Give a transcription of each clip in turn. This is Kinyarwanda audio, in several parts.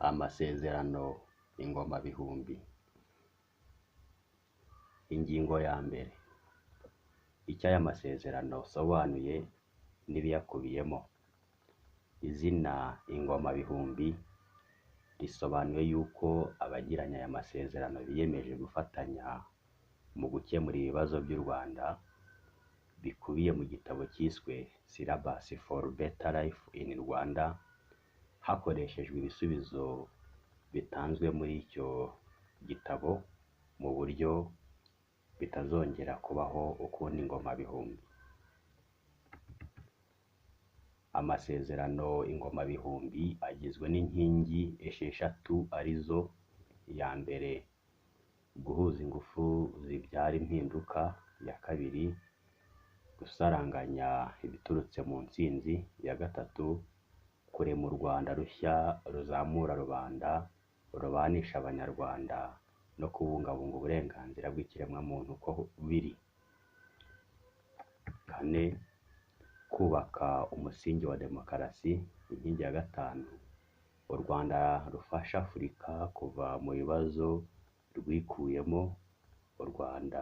Amasezerano Ingomabihumbi. Ingingo ya mbere: Icyo aya masezerano asobanuye n'ibiyakubiyemo. Izina Ingomabihumbi risobanuye yuko abagiranye aya masezerano biyemeje gufatanya mu gukemura ibibazo by'u Rwanda bikubiye mu gitabo cyiswe Syllabus for Better Life in Rwanda, hakoreshejwe ibisubizo bitanzwe muri icyo gitabo mu buryo bitazongera kubaho ukundi Ingomabihumbi. Amasezerano Ingomabihumbi agizwe n'inkingi esheshatu arizo: iya mbere, guhuza ingufu zibyara impinduka; iya kabiri, gusaranganya ibiturutse mu ntsinzi; iya gatatu, kurema u Rwanda rushya ruzamura rubanda, rubanisha Abanyarwanda no kubungabunga uburenganzira bw'ikiremwamuntu uko biri; kane, kubaka umusingi wa demokarasi; inkingi ya gatanu, u Rwanda rufasha Afurika kuva mu bibazo rwikuyemo, u Rwanda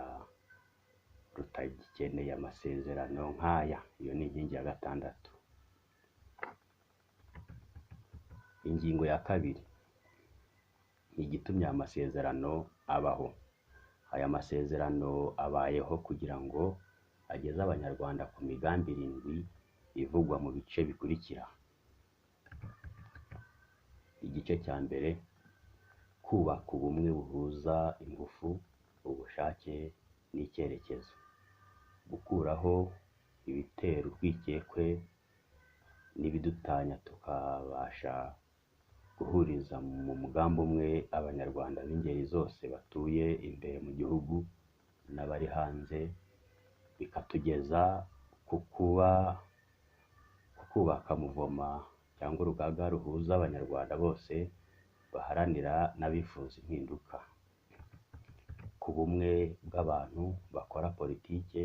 rutagikeneye amasezerano nk'aya, iyo ni inkingi ya gatandatu. Ingingo ya kabiri: Igitumye aya masezerano abaho. Aya masezerano abayeho kugira ngo ageze Abanyarwanda ku migambi irindwi ivugwa mu bice bikurikira. Igice cya mbere: kubaka ubumwe buhuza ingufu, ubushake n'icyerekezo. Gukuraho ibitera urwikekwe n'ibidutanya tukabasha guhuriza mu mugambi umwe Abanyarwanda b'ingeri zose batuye imbere mu gihugu n'abari hanze, bikatugeza ku kubaka muvoma cyangwa urugaga ruhuza Abanyarwanda bose baharanira n'abifuza impinduka. Ku bumwe bw'abantu bakora politike,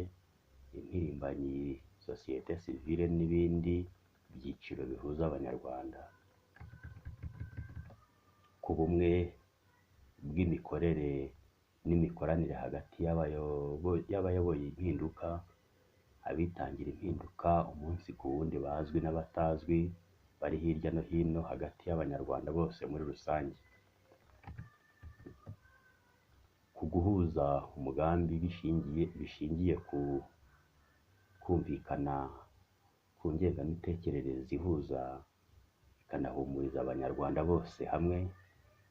impirimbanyi, sosiyete sivile n'ibindi byiciro bihuza Abanyarwanda. Ku bumwe bw'imikorere n'imikoranire hagati y'abayoboye impinduka, abitangira impinduka umunsi ku wundi bazwi n'abatazwi bari hirya no hino hagati y'Abanyarwanda bose muri rusange. Ku guhuza umugambi bishingiye ku kumvikana ku ngengamitekerereze ihuza ikanahumuriza Abanyarwanda bose hamwe,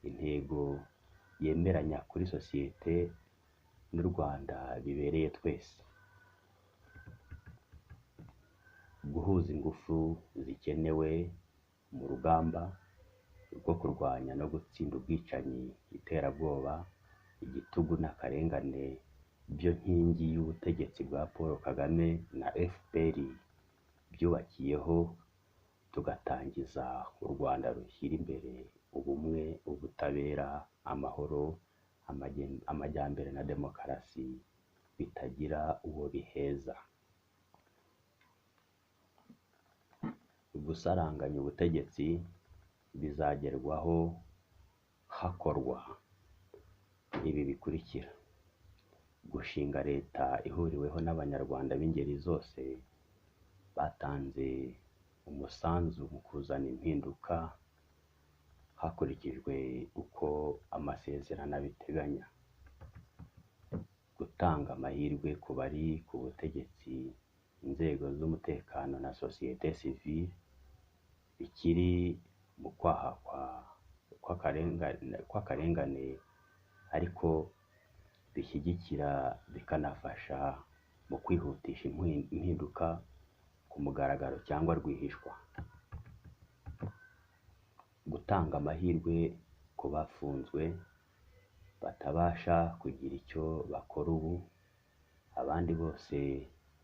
intego yemeranya kuri sosiyete n'u Rwanda bibereye twese. Guhuza ingufu zikenewe mu rugamba rwo kurwanya no gutsinda ubwicanyi, iterabwoba, igitugu n'akarengane byo nkingi y'ubutegetsi bwa Paul Kagame na FPR byubakiyeho, tugatangiza u Rwanda rushyira imbere ubumwe, ubutabera, amahoro, amajyambere na demokarasi bitagira uwo biheza. Gusaranganya ubutegetsi bizagerwaho hakorwa ibi bikurikira: gushinga leta ihuriweho n'Abanyarwanda b'ingeri zose batanze umusanzu mu kuzana impinduka hakurikijwe uko amasezerano abiteganya; gutanga amahirwe ku bari ku butegetsi, inzego z'umutekano na sosiyete sivile bikiri mu kwaha kw'akarengane ariko bishyigikira bikanafasha mu kwihutisha impinduka ku mugaragaro cyangwa rwihishwa; gutanga amahirwe ku bafunzwe batabasha kugira icyo bakora ubu, abandi bose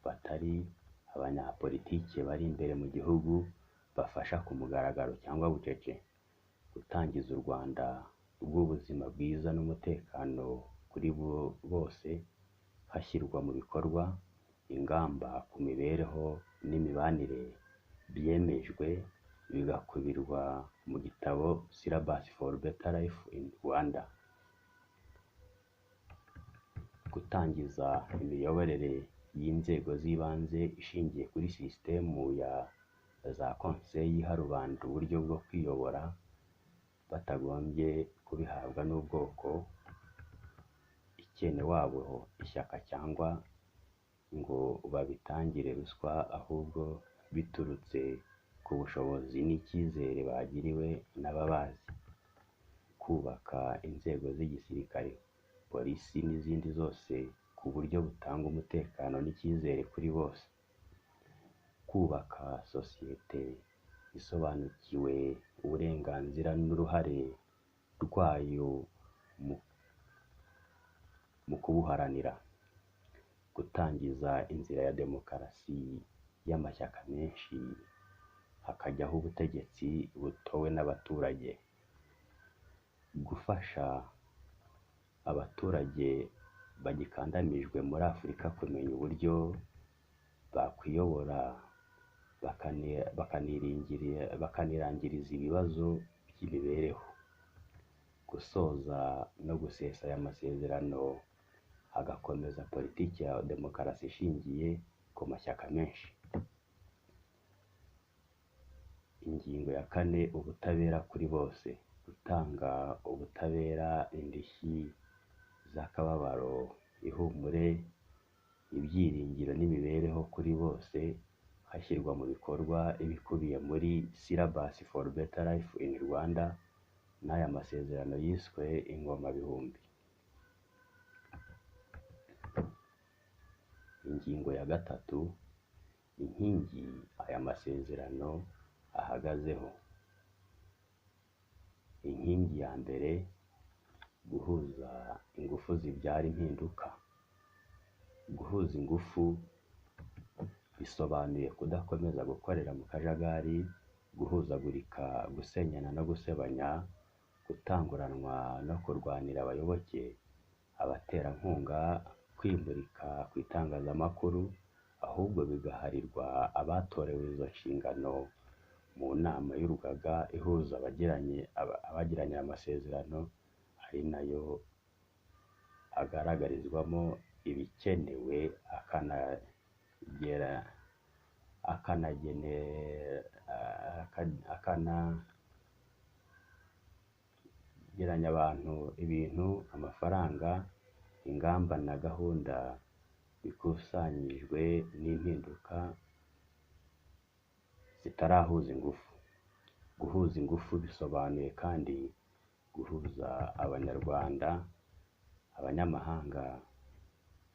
batari abanyapolitike bari imbere mu gihugu bafasha ku mugaragaro cyangwa bucece; gutangiza u Rwanda rw'ubuzima bwiza n'umutekano kuri bose hashyirwa mu bikorwa ingamba ku mibereho n'imibanire byemejwe bigakubirwa mu gitabo Syllabus for Better Life in Rwanda. Gutangiza imiyoborere y'inzego z'ibanze ishingiye kuri sisitemu ya za konseyi iha rubanda uburyo bwo kwiyobora batagombye kubihabwa n'ubwoko, icyenewabo, ishyaka cyangwa ngo babitangire ruswa, ahubwo biturutse ku bushobozi n'icyizere bagiriwe n'ababazi. Kubaka inzego z'igisirikare, polisi n'izindi zose ku buryo butanga umutekano n'icyizere kuri bose. Kubaka sosiyete isobanukiwe uburenganzira n'uruhare rwayo mu kubuharanira. Gutangiza inzira ya demokarasi y'amashyaka menshi, hakajyaho ubutegetsi butowe n'abaturage. Gufasha abaturage bagikandamijwe muri Afurika kumenya uburyo bakwiyobora bakanirangiriza ibibazo by'imibereho. Gusoza no gusesa aya masezerano hagakomeza politiki ya demokarasi ishingiye ku mashyaka menshi. Ingingo ya kane, ubutabera kuri bose. Gutanga ubutabera, indishyi z'akababaro, ihumure, ibyiringiro n'imibereho kuri bose, hashyirwa mu bikorwa ibikubiye muri Syllabus for Better Life in Rwanda n'aya masezerano yiswe Ingoma-bihumbi. Ingingo ya gatatu, inkingi aya masezerano ahagazeho. Inkingi ya mbere, guhuza ingufu zibyara impinduka. Guhuza ingufu bisobanuye kudakomeza gukorera mu kajagari, guhuzagurika, gusenyana no gusebanya, gutanguranwa no kurwanira abayoboke, abaterankunga, kwimurika ku itangazamakuru, ahubwo bigaharirwa abatorewe izo nshingano mu nama y'urugaga ihuza abagiranye amasezerano, ari nayo agaragarizwamo ibikenewe akanageranya abantu, ibintu, amafaranga, ingamba na gahunda bikusanyijwe n'impinduka zitarahuza ingufu. Guhuza ingufu bisobanuye kandi guhuza Abanyarwanda, abanyamahanga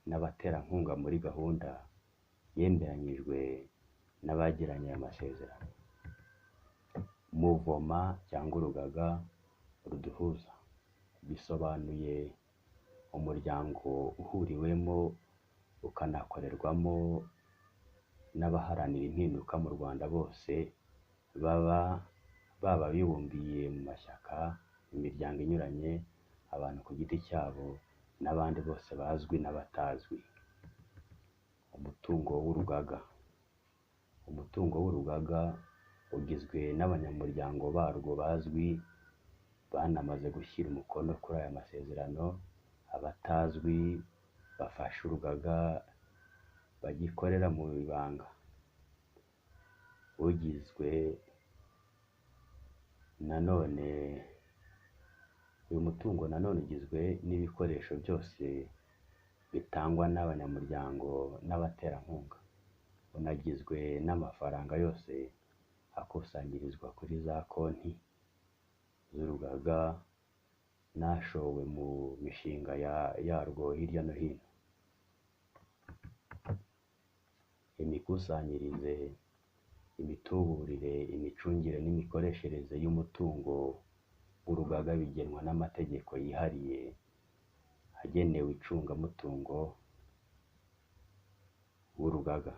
n'abaterankunga muri gahunda yemeranyijwe n'abagiranye aya masezerano. Muvoma cyangwa urugaga ruduhuza bisobanuye umuryango uhuriwemo ukanakorerwamo n'abaharanira impinduka mu Rwanda bose, baba bibumbiye mu mashyaka, imiryango inyuranye, abantu ku giti cyabo n'abandi bose bazwi n'abatazwi. Umutungo w'urugaga. Umutungo w'urugaga ugizwe n'abanyamuryango barwo bazwi banamaze gushyira umukono kuri aya masezerano, abatazwi bafasha urugaga bagikorera mu ibanga. Ugizwe nanone uyu mutungo nanone ugizwe n'ibikoresho byose bitangwa n'abanyamuryango n'abaterankunga. Unagizwe n'amafaranga yose akusanyirizwa kuri za konti z'urugaga n'ashowe mu mishinga yarwo hirya no hino. Imikusanyirize, imituburire, imicungire n'imikoreshereze y'umutungo w'urugaga bigenwa n'amategeko yihariye agenewe icungamutungo w'urugaga.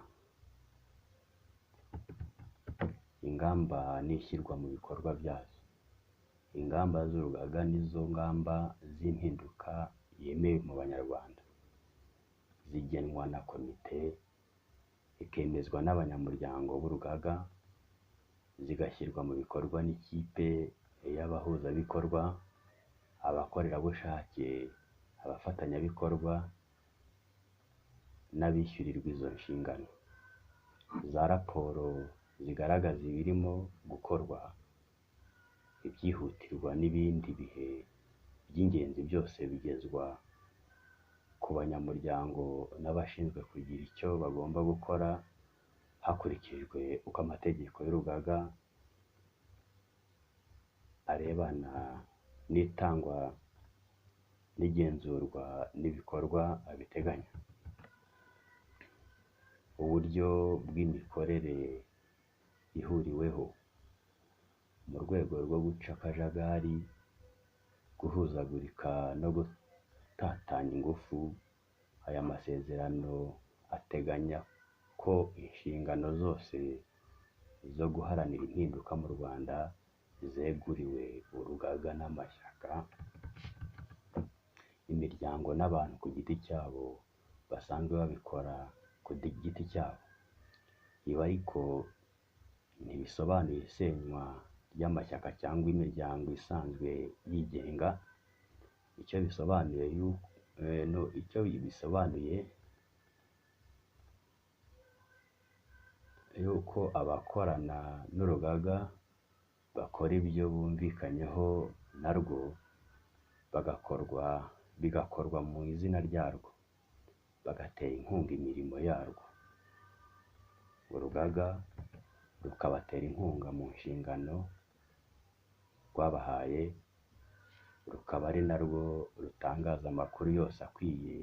Ingamba n'ishyirwa mu bikorwa byazo. Ingamba z'urugaga nizo ngamba z'impinduka yemewe mu Banyarwanda, zigenwa na komite, ikemezwa n'abanyamuryango b'urugaga, zigashyirwa mu bikorwa n'ikipe y'abahuzabikorwa, abakorerabushake, abafatanyabikorwa n'abishyurirwa izo nshingano. Za raporo zigaragaza ibirimo gukorwa, ibyihutirwa n'ibindi bihe by'ingenzi byose bigezwa ku banyamuryango n'abashinzwe kugira icyo bagomba gukora hakurikijwe uko amategeko y'urugaga arebana n'itangwa n'igenzurwa n'ibikorwa abiteganya. Uburyo bw'imikorere ihuriweho mu rwego rwo guca akajagari, guhuzagurika no gutatanya ingufu, aya masezerano ateganya ko inshingano zose zo guharanira impinduka mu Rwanda zeguriwe urugaga n'amashyaka, imiryango n'abantu ku giti cyabo basanzwe babikora ku giti cyabo. Ibi ariko ntibisobanuye isenywa ry'amashyaka cyangwa imiryango isanzwe yigenga. Icyo bisobanuye yuko abakorana n'urugaga bakora ibyo bumvikanyeho narwo, bigakorwa mu izina ryarwo, bagatera inkunga imirimo yarwo. Urugaga rukabatera inkunga mu nshingano rwabahaye, rukaba ari narwo rutangaza amakuru yose akwiye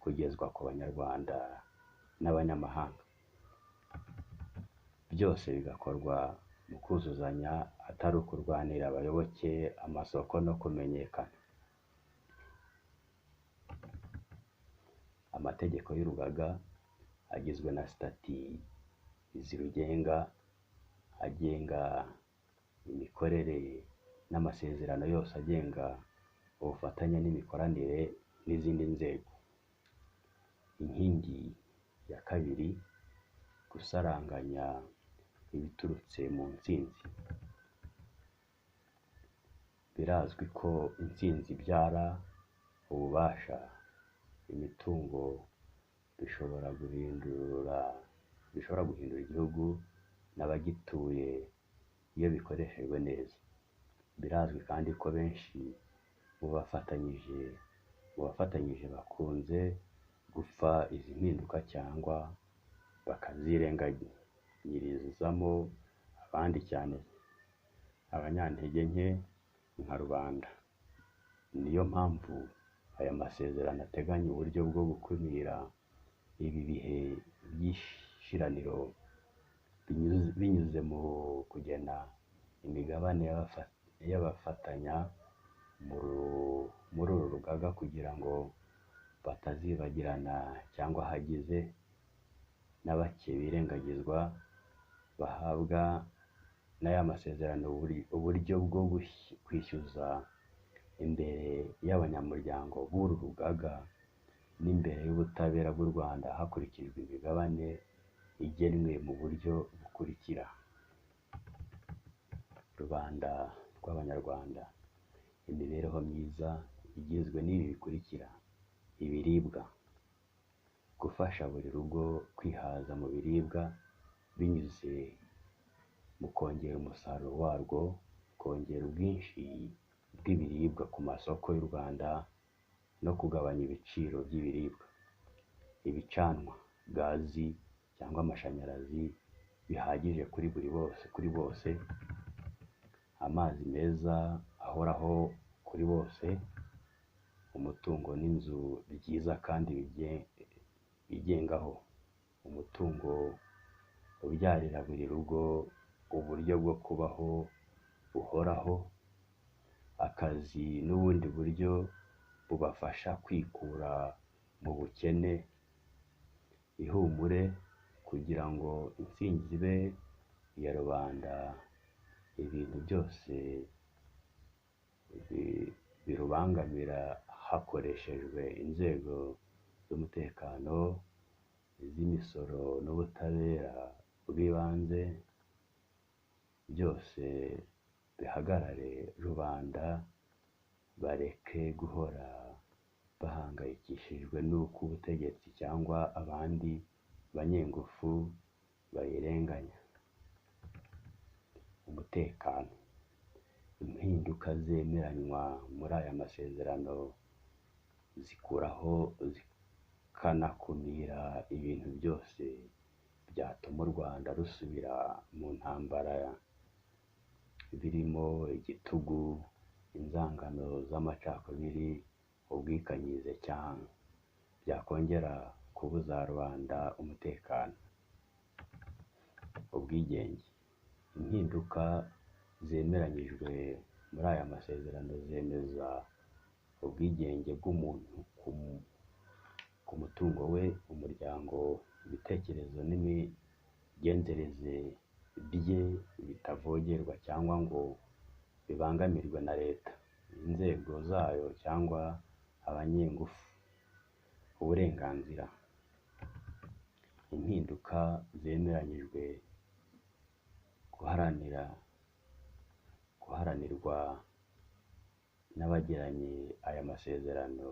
kugezwa ku Banyarwanda n'abanyamahanga. Byose bigakorwa mu kuzuzanya, atari ukurwanira abayoboke, amasoko no kumenyekana. Amategeko y'urugaga agizwe na sitati zirugenga, agenga imikorere n'amasezerano yose agenga ubufatanye n'imikoranire n'izindi nzego. Inkingi ya kabiri, gusaranganya ibiturutse mu ntsinzi. Birazwi ko intsinzi ibyara ububasha, imitungo bishobora guhindura igihugu n'abagituye iyo bikoreshejwe neza. Birazwi kandi ko benshi mu bafatanyije bakunze gupfa izi mpinduka cyangwa bakazirenganyirizamo abandi, cyane abanyantege nke nka rubanda. Niyo mpamvu aya masezerano ateganya uburyo bwo gukumira ibi bihe by'ishiraniro binyuze mu kugena imigabane y'abafatanya muri uru rugaga kugira ngo batazibagirana cyangwa hagize na bake birengagizwa, bahabwa n'aya masezerano uburyo bwo kwishyuza imbere y'abanyamuryango b'uru rugaga n'imbere y'ubutabera bw'u Rwanda hakurikijwe imigabane igenwe mu buryo bukurikira: Rubanda rw'Abanyarwanda, imibereho myiza igizwe n'ibi bikurikira: ibiribwa, gufasha buri rugo kwihaza mu biribwa binyuze mu kongera umusaruro warwo, kongera ubwinshi bw'ibiribwa ku masoko y'u Rwanda no kugabanya ibiciro by'ibiribwa, ibicanwa, gazi cyangwa amashanyarazi bihagije kuri bose, amazi meza ahoraho kuri bose, umutungo n'inzu byiza kandi bigengaho, umutungo ubyarira buri rugo uburyo bwo kubaho buhoraho, akazi n'ubundi buryo bubafasha kwikura mu bukene, ihumure kugira ngo intsinzi ibe iya rubanda, ibintu byose birubangamira hakoreshejwe inzego z'umutekano, iz'imisoro n'ubutabera bw'ibanze Byose bihagarare, rubanda bareke guhora bahangayikishijwe n'uko ubutegetsi cyangwa abandi banyengufu bayirenganya. Umutekano. Impinduka zemeranywa muri aya masezerano zikuraho zikanakumira ibintu byose byatuma u Rwanda rusubira mu ntambara, birimo igitugu, inzangano z'amacakubiri, ubwikanyize cyane byakongera kubuza rubanda umutekano. Ubwigenge. Impinduka zemeranyijwe muri aya masezerano zemeza ubwigenge bw'umuntu ku mutungo we, umuryango, ibitekerezo n'imigenzereze bye bitavogerwa cyangwa ngo bibangamirwe na leta, inzego zayo cyangwa abanyengufu. Uburenganzira. Impinduka zemeranyijwe guharanirwa n'abagiranye aya masezerano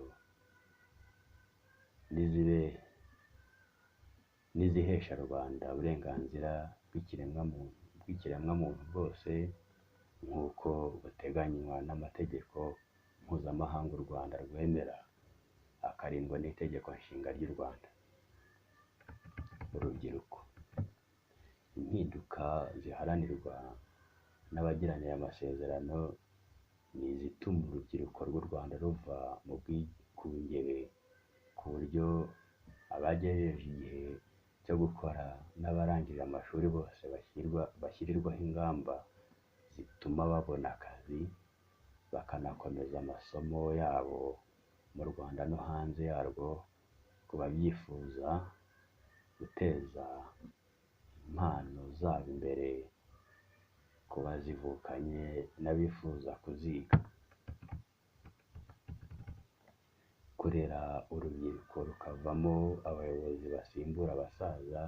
n'izihesha rubanda uburenganzira bw'ikiremwamuntu bwose nk'uko buteganywa n'amategeko mpuzamahanga u Rwanda rwemera, akarindwa n'Itegeko Nshinga ry'u Rwanda. Urubyiruko. Impinduka ziharanirwa n'abagiranye aya masezerano ni izituma urubyiruko rw'u Rwanda ruva mu bwigunge ku buryo abagejeje igihe cyo gukora n'abarangije amashuri bose bashyirirwaho ingamba zituma babona akazi, bakanakomeza amasomo yabo mu Rwanda no hanze yarwo ku babyifuza, guteza impano zabo imbere ku bazivukanye n'abifuza kuziga. Kurera urubyiruko rukavamo abayobozi basimbura abasaza,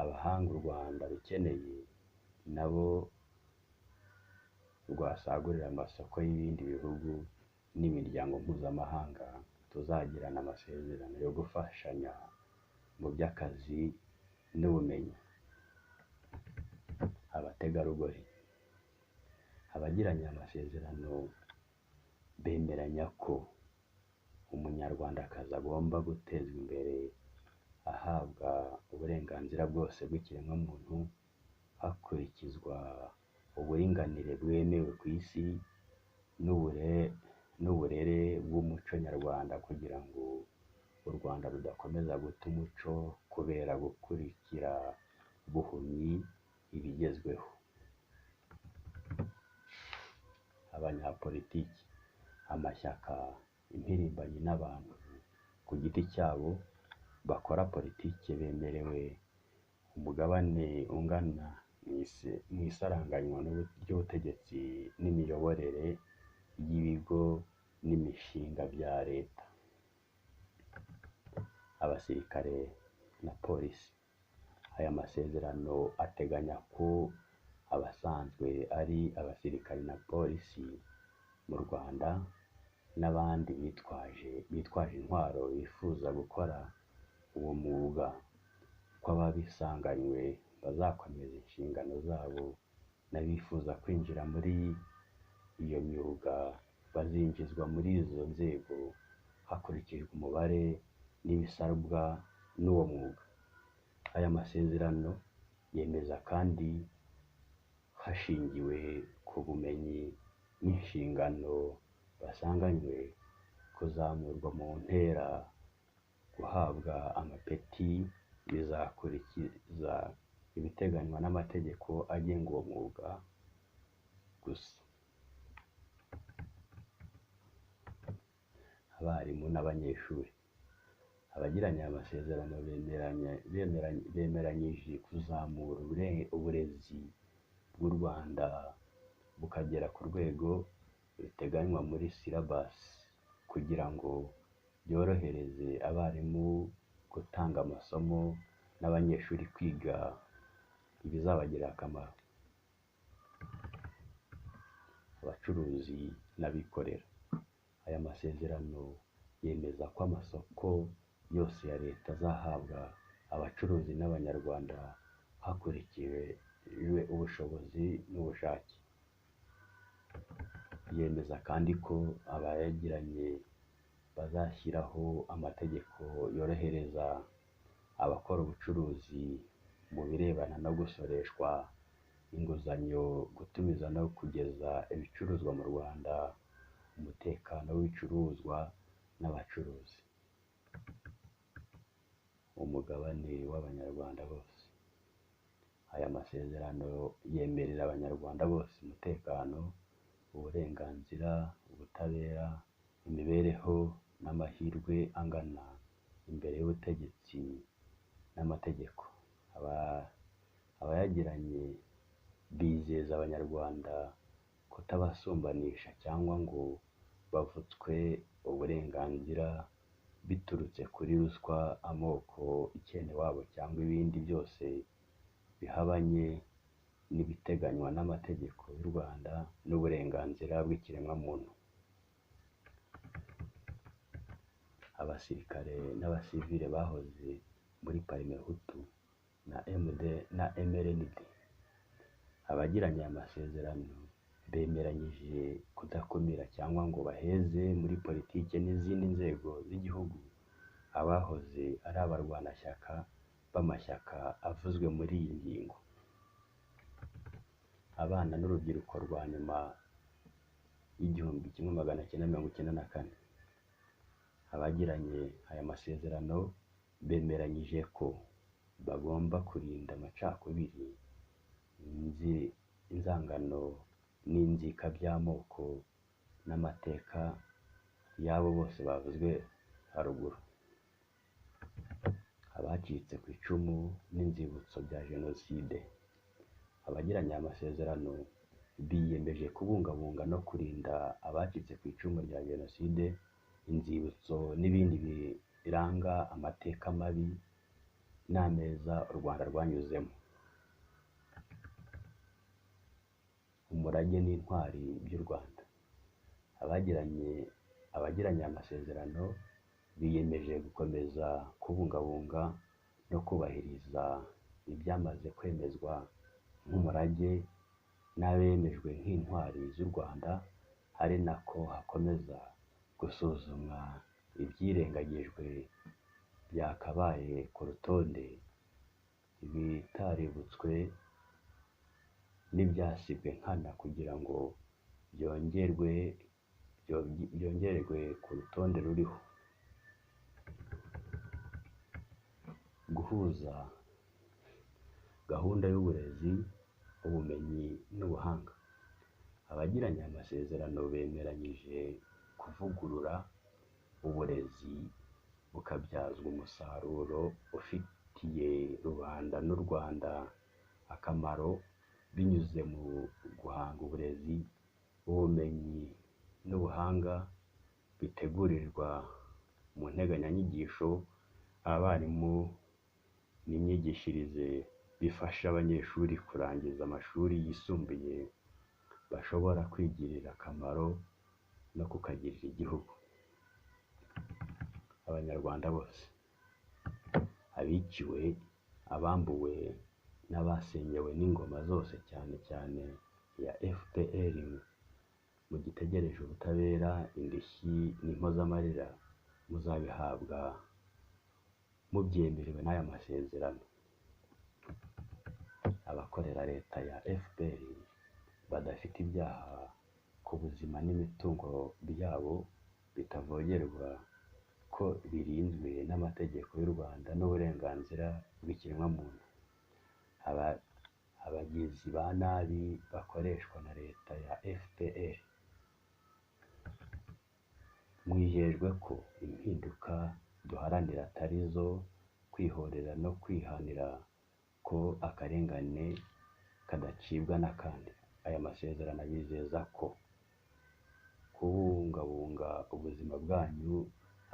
abahanga u Rwanda rukeneye, nabo rwasagurira amasoko y'ibindi bihugu n'imiryango mpuzamahanga tuzagirana amasezerano yo gufashanya mu by'akazi n'ubumenyi. Abategarugori. Abagiranye amasezerano bemeranya ko umunyarwandakazi agomba gutezwa imbere, ahabwa uburenganzira bwose bw'ikiremwamuntu, hakurikizwa uburinganire bwemewe ku isi n'uburere bw'umuco nyarwanda kugira ngo u Rwanda rudakomeza guta umuco kubera gukurikira buhumyi ibigezweho. Abanyapolitiki, amashyaka, impirimbanyi n'abantu ku giti cyabo bakora politiki bemerewe umugabane ungana mu isaranganywa ry'ubutegetsi n'imiyoborere y'ibigo n'imishinga bya leta. Abasirikare na polisi. Aya masezerano ateganya ko abasanzwe ari abasirikare na polisi mu Rwanda n'abandi bitwaje intwaro bifuza gukora uwo mwuga, ko ababisanganywe bazakomeza inshingano zabo n'abifuza kwinjira muri iyo myuga bazinjizwa muri izo nzego hakurikijwe umubare n'ibisabwa n'uwo mwuga. Aya masezerano yemeza kandi hashingiwe ku bumenyi n'inshingano basanganywe kuzamurwa mu ntera, guhabwa amapeti bizakurikiza ibiteganywa n'amategeko agenga uwo mwuga gusa. Abarimu n'abanyeshuri. Abagiranye aya masezerano bemeranyije kuzamura uburezi bw'u Rwanda bukagera ku rwego ruteganywa muri syllabus kugira ngo byorohereze abarimu gutanga amasomo n'abanyeshuri kwiga ibizabagirira akamaro. abacuruzi n'abikorera. Aya masezerano yemeza ko amasoko yose ya Leta azahabwa abacuruzi n'Abanyarwanda hakurikijwe ubushobozi n'ubushake. Yemeza kandi ko abayagiranye bazashyiraho amategeko yorohereza abakora ubucuruzi mu birebana no gusoreshwa, inguzanyo, gutumiza no kugeza ibicuruzwa mu Rwanda, umutekano w'ibicuruzwa n'abacuruzi. Umugabane w'Abanyarwanda bose. Aya masezerano yemerera Abanyarwanda bose umutekano, uburenganzira, ubutabera, imibereho n'amahirwe angana imbere y'ubutegetsi n'amategeko. Abayagiranye bizeza Abanyarwanda kutabasumbanisha cyangwa ngo bavutswe uburenganzira biturutse kuri ruswa, amoko, icyenewabo cyangwa ibindi byose bihabanye n'ibiteganywa n'amategeko y'u Rwanda n'uburenganzira bw'ikiremwamuntu. Abasirikare n'abasivile bahoze muri Parmehutu na MD na MRND. Abagiranye aya masezerano bemeranyije kudakumira cyangwa ngo baheze muri politiki n'izindi nzego z'igihugu abahoze ari abarwanashyaka b'amashyaka avuzwe muri iyi ngingo. Abana n'urubyiruko rwa nyuma y'1994. Abagiranye aya masezerano bemeranyije ko bagomba kurinda amacakubiri, inzangano n'inzika by'amoko n'amateka y'abo bose bavuzwe haruguru. Abacitse ku icumu n'inzibutso bya Jenoside. Abagiranye aya masezerano biyemeje kubungabunga no kurinda abacitse ku icumu rya Jenoside, inzibutso n'ibindi biranga amateka mabi n'ameza u Rwanda rwanyuzemo. Umurage n'intwari by'u Rwanda. Abagiranye aya masezerano biyemeje gukomeza kubungabunga no kubahiriza ibyamaze kwemezwa nk'umurage n'abemejwe nk'intwari z'u Rwanda, ari nako hakomeza gusuzumwa ibyirengagijwe byakabaye ku rutonde, ibitaributswe n'ibyasibwe nkana kugira ngo byongerwe ku rutonde ruriho. Guhuza gahunda y'uburezi, ubumenyi n'ubuhanga. Abagiranye aya masezerano bemeranyije kuvugurura uburezi bukabyazwa umusaruro ufitiye rubanda n'u Rwanda akamaro binyuze mu guhanga uburezi, ubumenyi n'ubuhanga bitegurirwa mu nteganyanyigisho, abarimu n'imyigishirize bifasha abanyeshuri kurangiza amashuri yisumbuye bashobora kwigirira akamaro no kukagirira igihugu. Abanyarwanda bose, abiciwe, abambuwe n'abasenyewe n'ingoma zose cyane cyane iya FPR, mugitegereje ubutabera, indishyi n'impozamarira muzabihabwa mubyemerewe n'aya masezerano. Abakorera Leta ya FPR badafite ibyaha ku buzima n'imitungo byabo bitavogerwa ko birinzwe n'amategeko y'u Rwanda n'uburenganzira bw'ikiremwamuntu. Abagizi ba nabi bakoreshwa na Leta ya FPR. Mwijejwe ko impinduka duharanira atari izo kwihorera no kwihanira, ko akarengane kadacibwa n'akandi. Aya masezerano abizeza ko kubungabunga ubuzima bwanyu,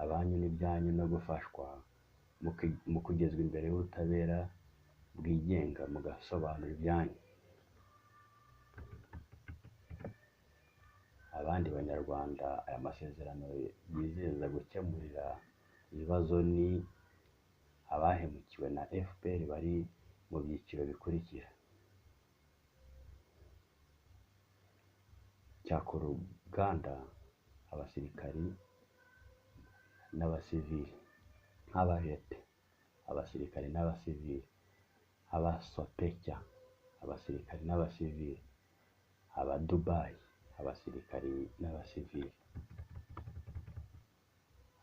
abanyu n'ibyanyu no gufashwa mu kugezwa imbere y'ubutabera bwigenga mugasobanura ibyanyu. Abandi Banyarwanda aya masezerano yizeza gukemurira ibibazo ni abahemukiwe na FPR bari mu byiciro bikurikira: Cyakoruganda, abasirikari n'abasivili, nk'abajete, abasirikari n'abasivili, abasopecya, abasirikari n'abasivili, abadubayi, abasirikari n'abasivili,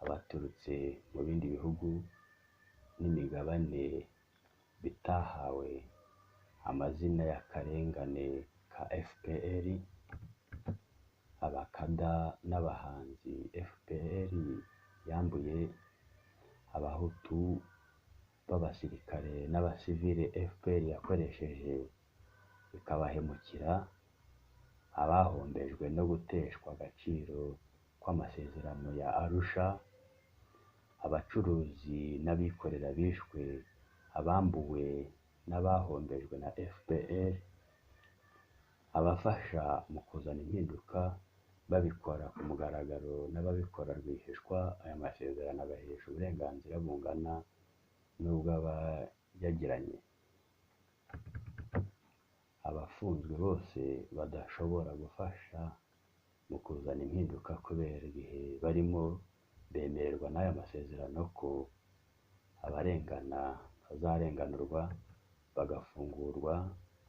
abaturutse mu bindi bihugu n'imigabane bitahawe amazina y'akarengane ka FPR, abakada n'abahanzi FPR yambuye, abahutu b'abasirikare n'abasivili FPR yakoresheje ikabahemukira, abahombejwe no guteshwa agaciro kw'amasezerano ya Arusha, abacuruzi n'abikorera bishwe, abambuwe n'abahombejwe na FPR, abafasha mu kuzana impinduka babikora ku mugaragaro n'ababikora rwihishwa. Aya masezerano abahesha uburenganzira bungana n'ubw'abayagiranye. Abafunzwe bose badashobora gufasha mu kuzana impinduka kubera ibihe barimo bemererwa n'aya masezerano ko abarengana bazarenganurwa bagafungurwa,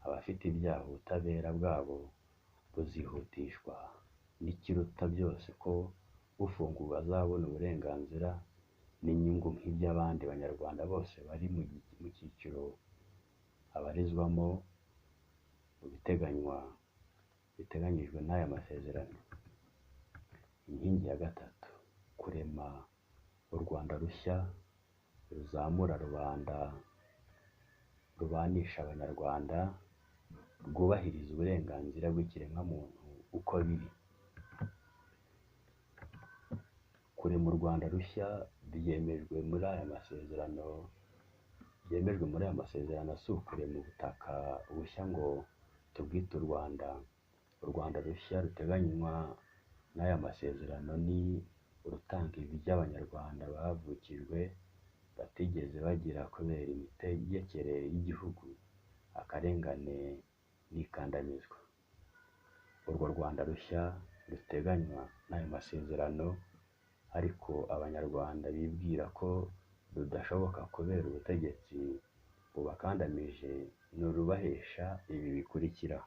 abafite ibyaha ubutabera bwabo buzihutishwa, n'ikiruta byose ko ufunguwe azabona uburenganzira n'inyungu nk'iby'abandi Banyarwanda bose bari mu cyiciro abarizwamo mu biteganyijwe n'aya masezerano. Inkingi ya gatatu, kurema u Rwanda rushya ruzamura rubanda, rubanisha Abanyarwanda, rwubahiriza uburenganzira bw'ikiremwamuntu uko biri. Kurema u Rwanda rushya byemejwe muri aya masezerano, si ukurema ubutaka bushya ngo tubwite u Rwanda. U Rwanda rushya ruteganywa n'aya masezerano ni urutanga iby'Abanyarwanda bavukijwe batigeze bagira kubera imitegekere y'igihugu, akarengane n'ikandamizwa. Urwo Rwanda rushya ruteganywa n'aya masezerano, ariko Abanyarwanda bibwira ko rudashoboka kubera ubutegetsi bubakandamije, ni urubahesha ibi bikurikira: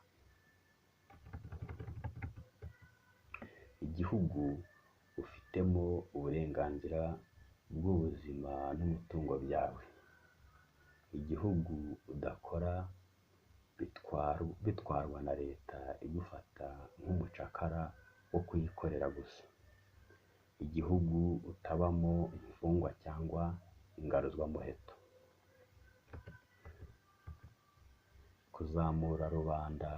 igihugu ufitemo uburenganzira bw'ubuzima n'umutungo byawe, igihugu udakora bitwarwa na leta igufata nk'umucakara wo kuyikorera gusa, igihugu utabamo imfungwa cyangwa ingaruzwamuheto. Kuzamura rubanda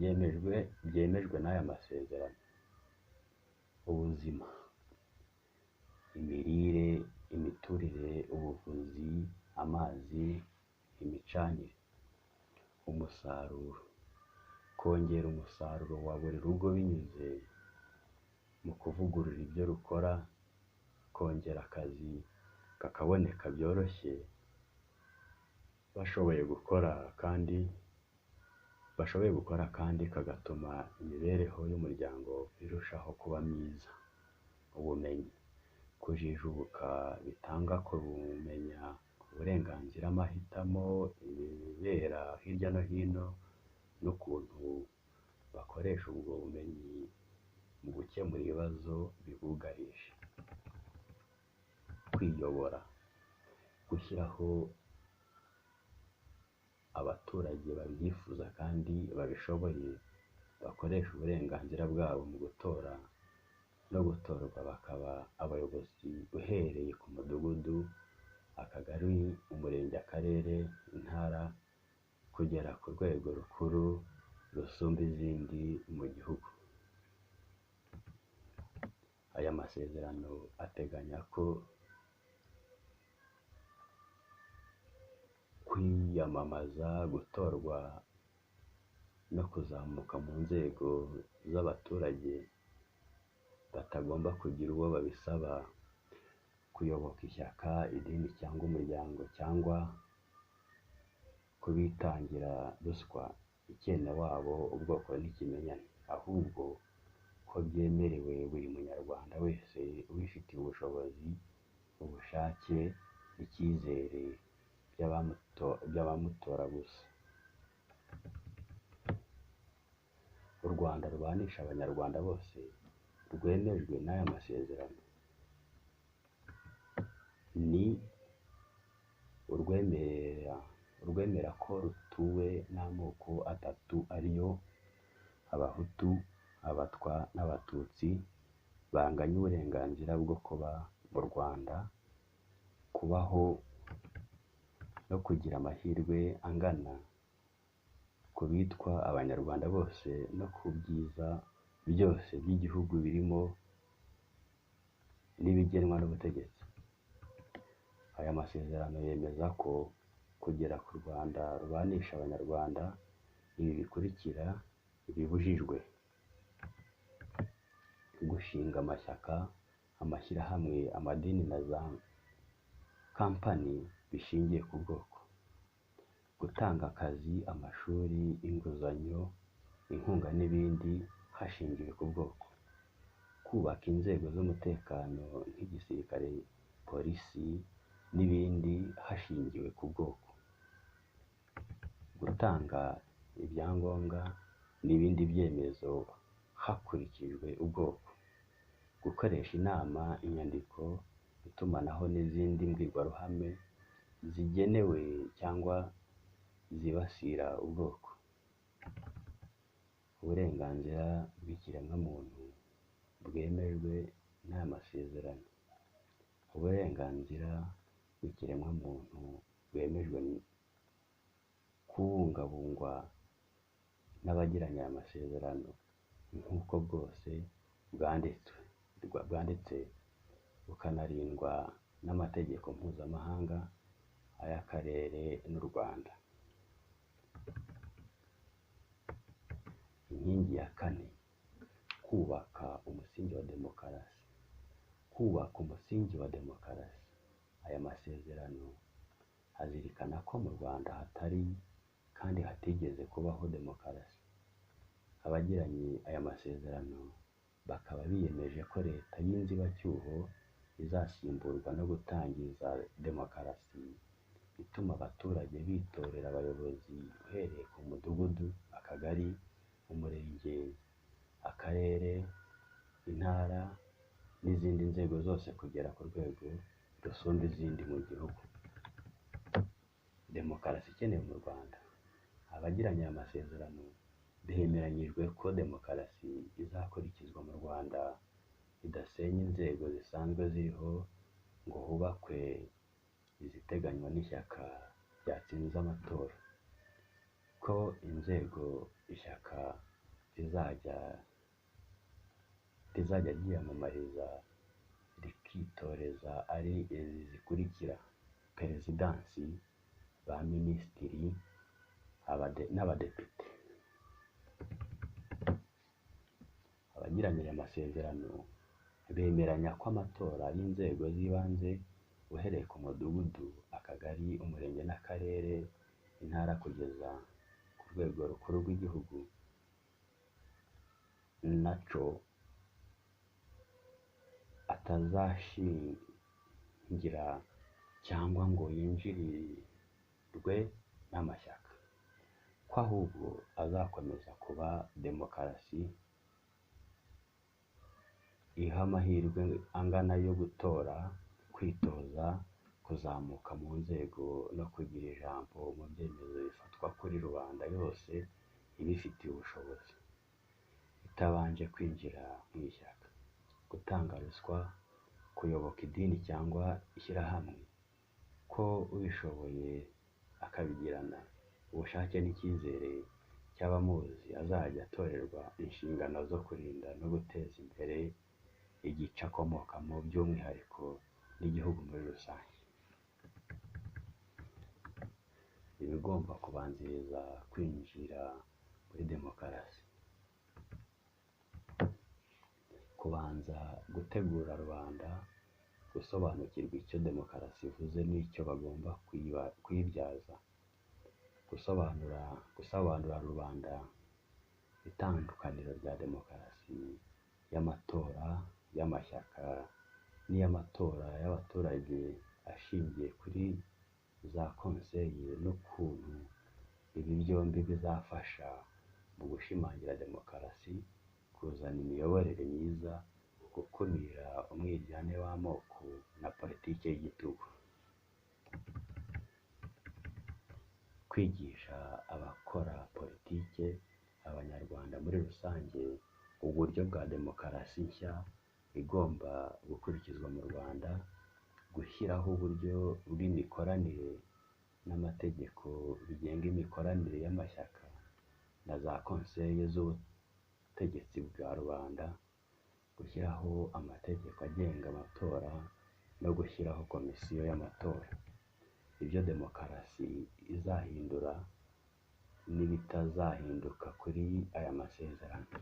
byemejwe n'aya masezerano: ubuzima, imirire, imiturire, ubuvuzi, amazi, imicanire, umusaruro, kongera umusaruro wa buri rugo binyuze mu kuvugurura ibyo rukora, kongera akazi kakaboneka byoroshye bashoboye gukora kandi kagatuma imibereho y'umuryango irushaho kuba myiza. Ubumenyi, kujijuka bitanga kumenya uburenganzira, amahitamo, ibibera hirya no hino n'ukuntu bakoresha ubwo bumenyi mu gukemura ibibazo bibugarije. Kwiyobora, gushyiraho abaturage babyifuza kandi babishoboye bakoresha uburenganzira bwabo mu gutora no gutorwa bakaba abayobozi uhereye ku mudugudu, akagari, umurenge, akarere, intara, kugera ku rwego rukuru rusumba izindi mu gihugu. Aya masezerano ateganya ko kwiyamamaza, gutorwa no kuzamuka mu nzego z'abaturage batagomba kugira uwo babisaba, kuyoboka ishyaka, idini cyangwa umuryango, cyangwa kubitangira ruswa, icyenewabo, ubwoko n'ikimenyane, ahubwo ko byemerewe buri munyarwanda wese ubifitiye ubushobozi, ubushake n'icyizere by'abamutora gusa. U Rwanda rubanisha Abanyarwanda bose rwemejwe n'aya masezerano ni urwemera ko rutuwe n'amoko atatu ariyo Abahutu, Abatwa n'Abatutsi banganya uburenganzira bwo kuba mu Rwanda, kubaho no kugira amahirwe angana ku bitwa Abanyarwanda bose no ku byiza byose by'igihugu birimo n'ibigenwa n'ubutegetsi. Aya masezerano yemeza ko kugera ku Rwanda rubanisha Abanyarwanda ibi bikurikira bibujijwe: gushinga amashyaka, amashyirahamwe, amadini na za kampani bishingiye ku bwoko, gutanga akazi, amashuri, inguzanyo, inkunga n'ibindi hashingiwe ku bwoko, kubaka inzego z'umutekano nk'igisirikare, polisi n'ibindi hashingiwe ku bwoko, gutanga ibyangombwa n'ibindi byemezo hakurikijwe ubwoko, gukoresha inama, inyandiko, itumanaho n'izindi mbwirwaruhame zigenewe cyangwa zibasira ubwoko. Uburenganzira bw'ikiremwamuntu bwemejwe n'aya masezerano. Uburenganzira bw'ikiremwamuntu bwemejwe kubungabungwa n'abagiranye aya masezerano nk'uko bwose bwanditse, bukanarindwa n'amategeko mpuzamahanga, ay'akarere n'u Rwanda. Inkingi ya kane, kubaka umusingi wa demokarasi. Kubaka umusingi wa demokarasi. Aya masezerano azirikana ko mu Rwanda hatari kandi hatigeze kubaho demokarasi. Abagiranye aya masezerano bakaba biyemeje ko leta y'inzibacyuho izasimburwa no gutangiza demokarasi ituma abaturage bitorera abayobozi uhereye ku mudugudu, akagari, umurenge, akarere, intara n'izindi nzego zose kugera ku rwego rusumba izindi mu gihugu. Demokarasi ikenewe mu Rwanda. Abagiranye aya masezerano bemeranyijwe ko demokarasi izakurikizwa mu Rwanda idasenya inzego zisanzwe ziriho ngo hubakwe iziteganywa n'ishyaka ryatsinze amatora, ko inzego ishyaka rizajya ryiyamamariza rikitoreza ari izi zikurikira: perezidansi, ba minisitiri n'abadepite. Abagiranye aya masezerano bemeranya ko amatora y'inzego z'ibanze uhereye ku mudugudu, akagari, umurenge n'akarere, intara kugeza ku rwego rukuru rw'igihugu naco atazashingira cyangwa ngo yinjirirwe n'amashyaka, ko ahubwo azakomeza kuba demokarasi iha amahirwe angana yo gutora, kwitoza, kuzamuka mu nzego no kugira ijambo mu byemezo bifatwa kuri rubanda yose ibifitiye ubushobozi, itabanje kwinjira mu ishyaka, gutanga ruswa, kuyoboka idini cyangwa ishyirahamwe, ko ubishoboye akabigirana ubushake n'icyizere cy'abamuzi azajya atorerwa inshingano zo kurinda no guteza imbere igice akomokamo by'umwihariko n'igihugu muri rusange. Ibigomba kubanziriza kwinjira muri demokarasi. Kubanza gutegura rubanda gusobanukirwa icyo demokarasi ivuze n'icyo bagomba kuyibyaza, gusobanurira rubanda itandukaniro rya demokarasi y'amatora y'amashyaka n'iy'amatora y'abaturage ashingiye kuri za konseye n'ukuntu ibi byombi bizafasha mu gushimangira demokarasi, kuzana imiyoborere myiza, gukumira umwiryane w'amoko na politiki y'igitugu. Kwigisha abakora politike, Abanyarwanda muri rusange, uburyo bwa demokarasi nshya igomba gukurikizwa mu Rwanda, gushyiraho uburyo bw'imikoranire n'amategeko bigenga imikoranire y'amashyaka na za konseye z'ubutegetsi bwa rubanda, gushyiraho amategeko agenga amatora no gushyiraho komisiyo y'amatora. Ibyo demokarasi izahindura n'ibitazahinduka kuri aya masezerano.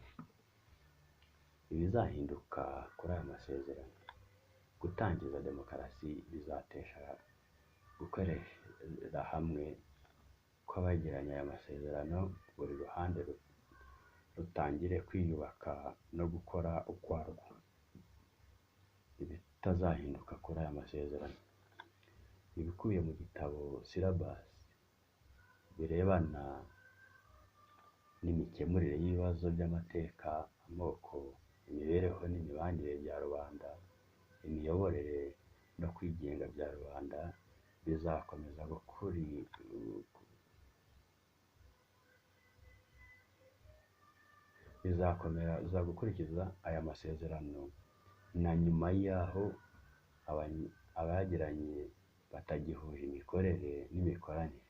Ibizahinduka kuri aya masezerano: gutangiza demokarasi bizatesha gukorera hamwe kw'abagiranye aya masezerano, buri ruhande rutangire kwiyubaka no gukora ukwarwo. Ibitazahinduka kuri aya masezerano: ibikubiye mu gitabo syllabus birebana n'imikemurire y'ibibazo by'amateka, amoko, imibereho n'imibanire bya rubanda, imiyoborere no kwigenga bya rubanda bizakomeza gukurikiza aya masezerano na nyuma y'aho abayagiranye batagihuje imikorere n'imikoranire.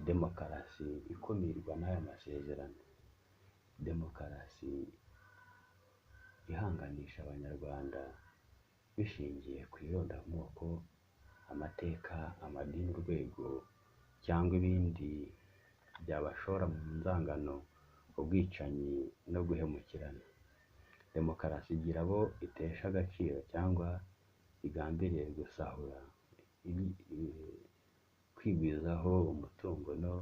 Demokarasi ikumirwa n'aya masezerano: demokarasi ihanganisha Abanyarwanda bishingiye ku irondamoko, amateka, amadini, urwego cyangwa ibindi byabashora mu nzangano, ubwicanyi no guhemukirana. Demokarasi igira abo itesha agaciro cyangwa igambiriye gusahura, kwigwizaho umutungo no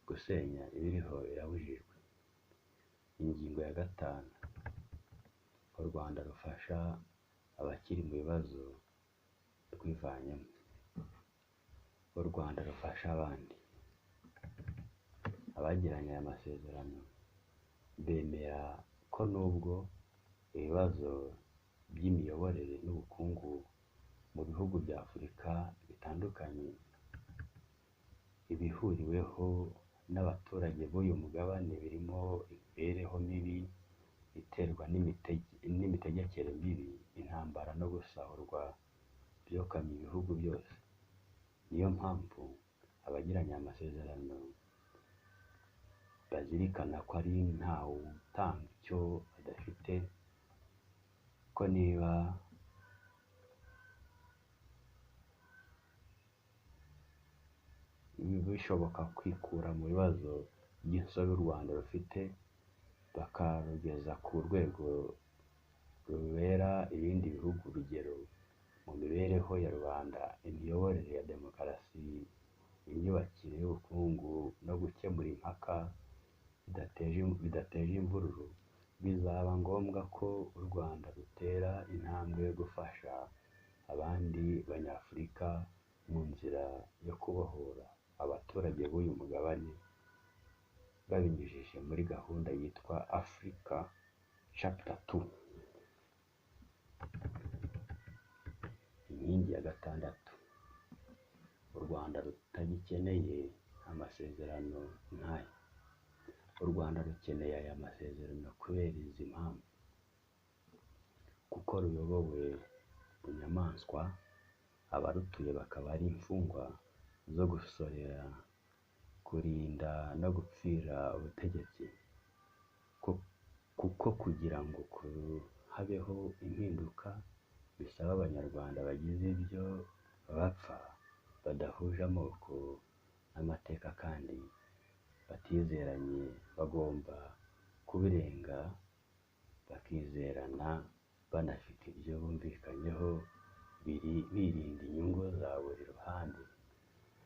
gusenya ibiriho irabujijwe. Ingingo ya 5: U Rwanda rufasha abakiri mu bibazo rwivanyemo. U Rwanda rufasha abandi. Abagiranye aya masezerano bemera ko nubwo ibibazo by'imiyoborere n'ubukungu mu bihugu bya Afurika bitandukanye, ibihuriweho n'abaturage b'uyu mugabane birimo imibereho mibi iterwa n'imitegekere mibi, intambara no gusahurwa byokamye ibihugu byose. Niyo mpamvu abagiranye aya masezerano bazirikana ko ari ntawe utanga icyo adafite, ko niba bishoboka kwikura mu bibazo by'insobe u Rwanda rufite bakarugeza ku rwego rubera ibindi bihugu urugero mu mibereho ya rubanda, imiyoborere ya demokarasi, imyubakire y'ubukungu no gukemura impaka bidateje imvururu, bizaba ngombwa ko u Rwanda rutera intambwe yo gufasha abandi Banyafurika mu nzira yo kubohora abaturage b'uyu mugabane babinyujije muri gahunda yitwa Africa Chapter 2. Inkingi ya 6: U Rwanda rutagikeneye amasezerano nk'aya. U Rwanda rukeneye aya masezerano kubera izi mpamvu: kuko ruyobowe bunyamaswa, abarutuye bakaba ari imfungwa zo gusorera, kurinda no gupfira ubutegetsi, kuko kugira ngo habeho impinduka bisaba Abanyarwanda bagize ibyo bapfa badahuje amoko, n'amateka kandi batizeranye bagomba kubirenga bakizerana banafite ibyo bumvikanyeho, birinda inyungu za buri ruhande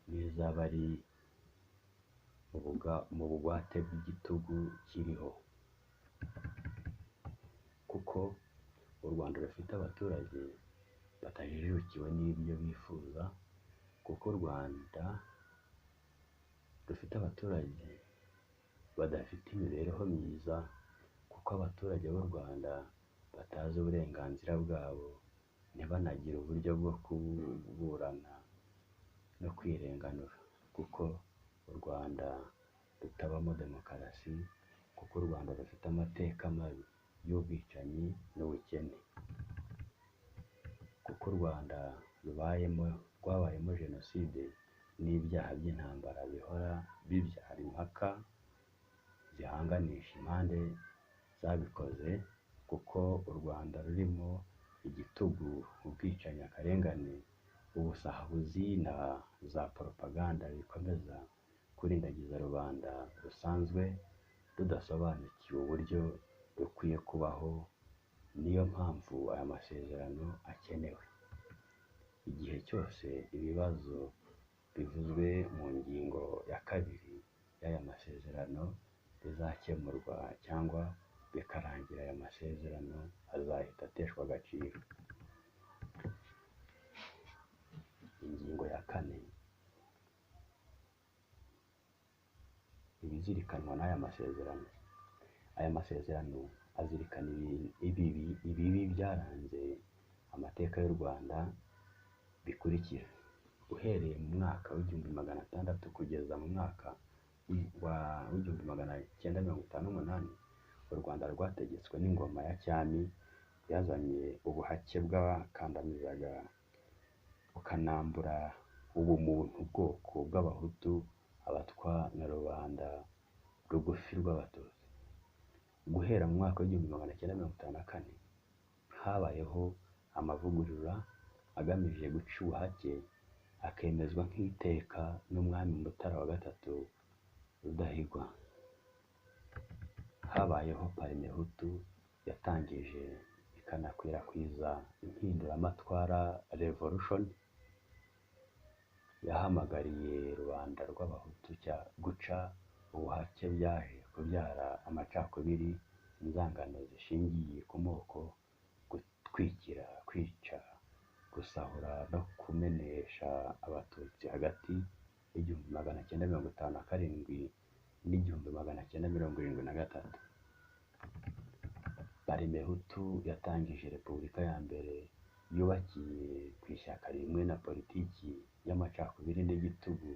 n'iz'abari mu bugwate bw'igitugu kiriho. Kuko u Rwanda rufite abaturage batajijukiwe n'ibyo bifuza, kuko u Rwanda rufite abaturage badafite imibereho myiza, kuko abaturage b'u Rwanda batazi uburenganzira bwabo, ntibanagire uburyo bwo kuburana no kwirenganura, kuko u Rwanda rutabamo demokarasi, kuko u Rwanda rufite amateka mabi y'ubwicanyi n'ubukene, kuko u Rwanda rwabayemo jenoside n'ibyaha by'intambara bihora bibyara impaka zihanganisha impande zabikoze, kuko u Rwanda rurimo igitugu, ubwicanyi, akarengane, ubusahuzi na za poropaganda bikomeza kurindagiza rubanda rusanzwe rudasobanukiwe uburyo rukwiye kubaho. Niyo mpamvu aya masezerano akenewe. Igihe cyose ibibazo bivuzwe mu ngingo ya 2 y'aya masezerano bizakemurwa cyangwa bikarangira, aya masezerano azahita ateshwa agaciro. Ingingo ya 4, ibizirikanwa n'aya masezerano. Aya masezerano azirikana ibibi byaranze amateka y'u Rwanda bikurikira: uhereye mu mwaka w'1600 kugeza mu mwaka w'1958, u Rwanda rwategetswe n'ingoma ya cyami yazanye ubuhake bwakandamizaga bukanambura ubumuntu ubwoko bw'Abahutu, Abatwa na rubanda rugufi rw'Abatutsi. Guhera mu mwaka w'1954 habayeho amavugurura agamije guca ubuhake, akemezwa nk'iteka n'Umwami Mutara wa III Rudahigwa. Habayeho Parmehutu yatangije ikanakwirakwiza impinduramatwara Revolution, yahamagariye rubanda rw'Abahutu guca ubuhake, byaje kubyara amacakubiri, inzangano zishingiye ku moko, gutwikira, kwica, gusahura no kumenesha Abatutsi hagati y'1957 n'1973. Parmehutu yatangije Repubulika ya mbere yubakiye ku ishyaka rimwe na politiki y'amacakubiri n'igitugu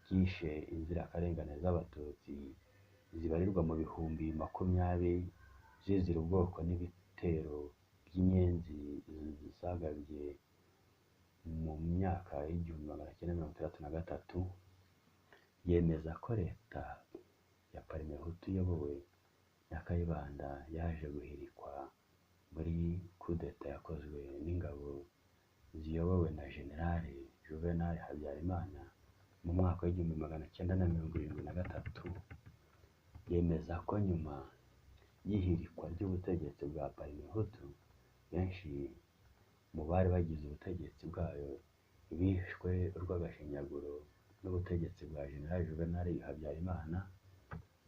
byishe inzirakarengane z'Abatutsi zibarirwa mu bihumbi 20 zizira ubwoko n'ibitero by'inyenzi zagabye mu myaka y'1963. Yemeza ko leta ya Parmehutu iyobowe na Kayibanda yaje guhirikwa muri kudeta yakozwe n'ingabo ziyobowe na General Juvenal Habyarimana mu mwaka w'1973. Yemeza ko nyuma y'ihirikwa ry'ubutegetsi bwa Parmehutu, benshi mu bari bagize ubutegetsi bwayo bishwe urw'agashinyaguro n'ubutegetsi bwa General Juvenal Habyarimana.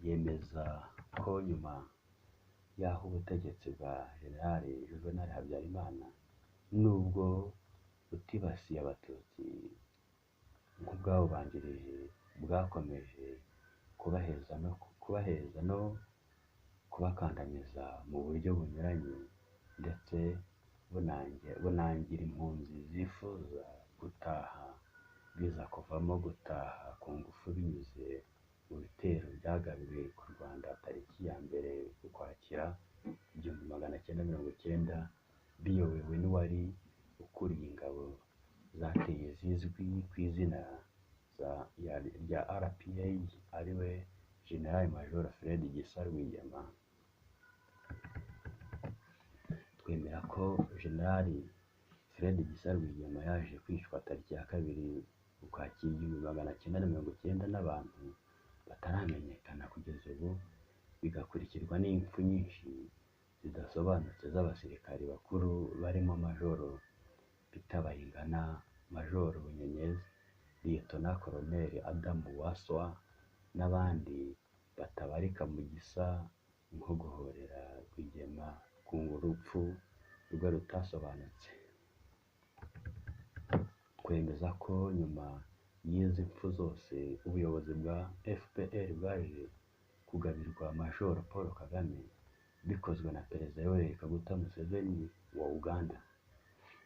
Yemeza ko nyuma y'aho ubutegetsi bwa General Juvenal Habyarimana, nubwo butibasiye Abatutsi nk'ubwawubanjirije, bwakomeje kubaheza no kubakandamiza mu buryo bunyuranye, ndetse bunangira impunzi zifuza gutaha, biza kuvamo gutaha ku ngufu binyuze mu bitero byagabwe ku Rwanda tariki ya 1 Ukwakira 1990, biyobowe n'uwari ukuriye ingabo zateye zizwi ku izina rya RPA, ariwe General Major Fred Gisa Rwigema. Twemera ko General Fred Gisa Rwigema yaje kwicwa tariki ya 2 Ukwakira 1990 n'abantu bataramenyekana kugeza ubu, bigakurikirwa n'impfu nyinshi zidasobanutse z'abasirikari bakuru barimo Majoro Peter Bayingana, Majoro Bunyenyezi, Liyetona Koloneli Adam Waswa n'abandi batabarika mu gisa nko guhorera Rwigema ku rupfu rwe rutasobanutse. Twemeza ko nyuma y'izi mpfu zose ubuyobozi bwa FPR bwaje kugabirwa Majoro Paul Kagame bikozwe na Perezida Yoweri Kaguta Museveni wa Uganda.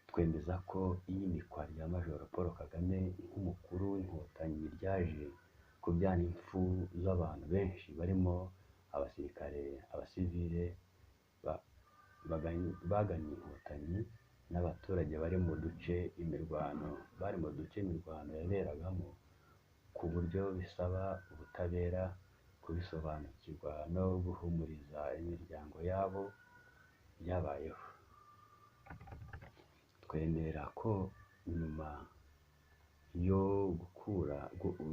Twemeza ko iyimikwa rya Majoro Paul Kagame nk'umukuru w'Inkotanyi ryaje kubyara impfu z'abantu benshi barimo abasirikare, abasivile bagannye Inkotanyi n'abaturage bari mu duce imirwano yaberagamo, ku buryo bisaba ubutabera kubisobanukirwa no guhumuriza imiryango yabo byabayeho. Twemera ko nyuma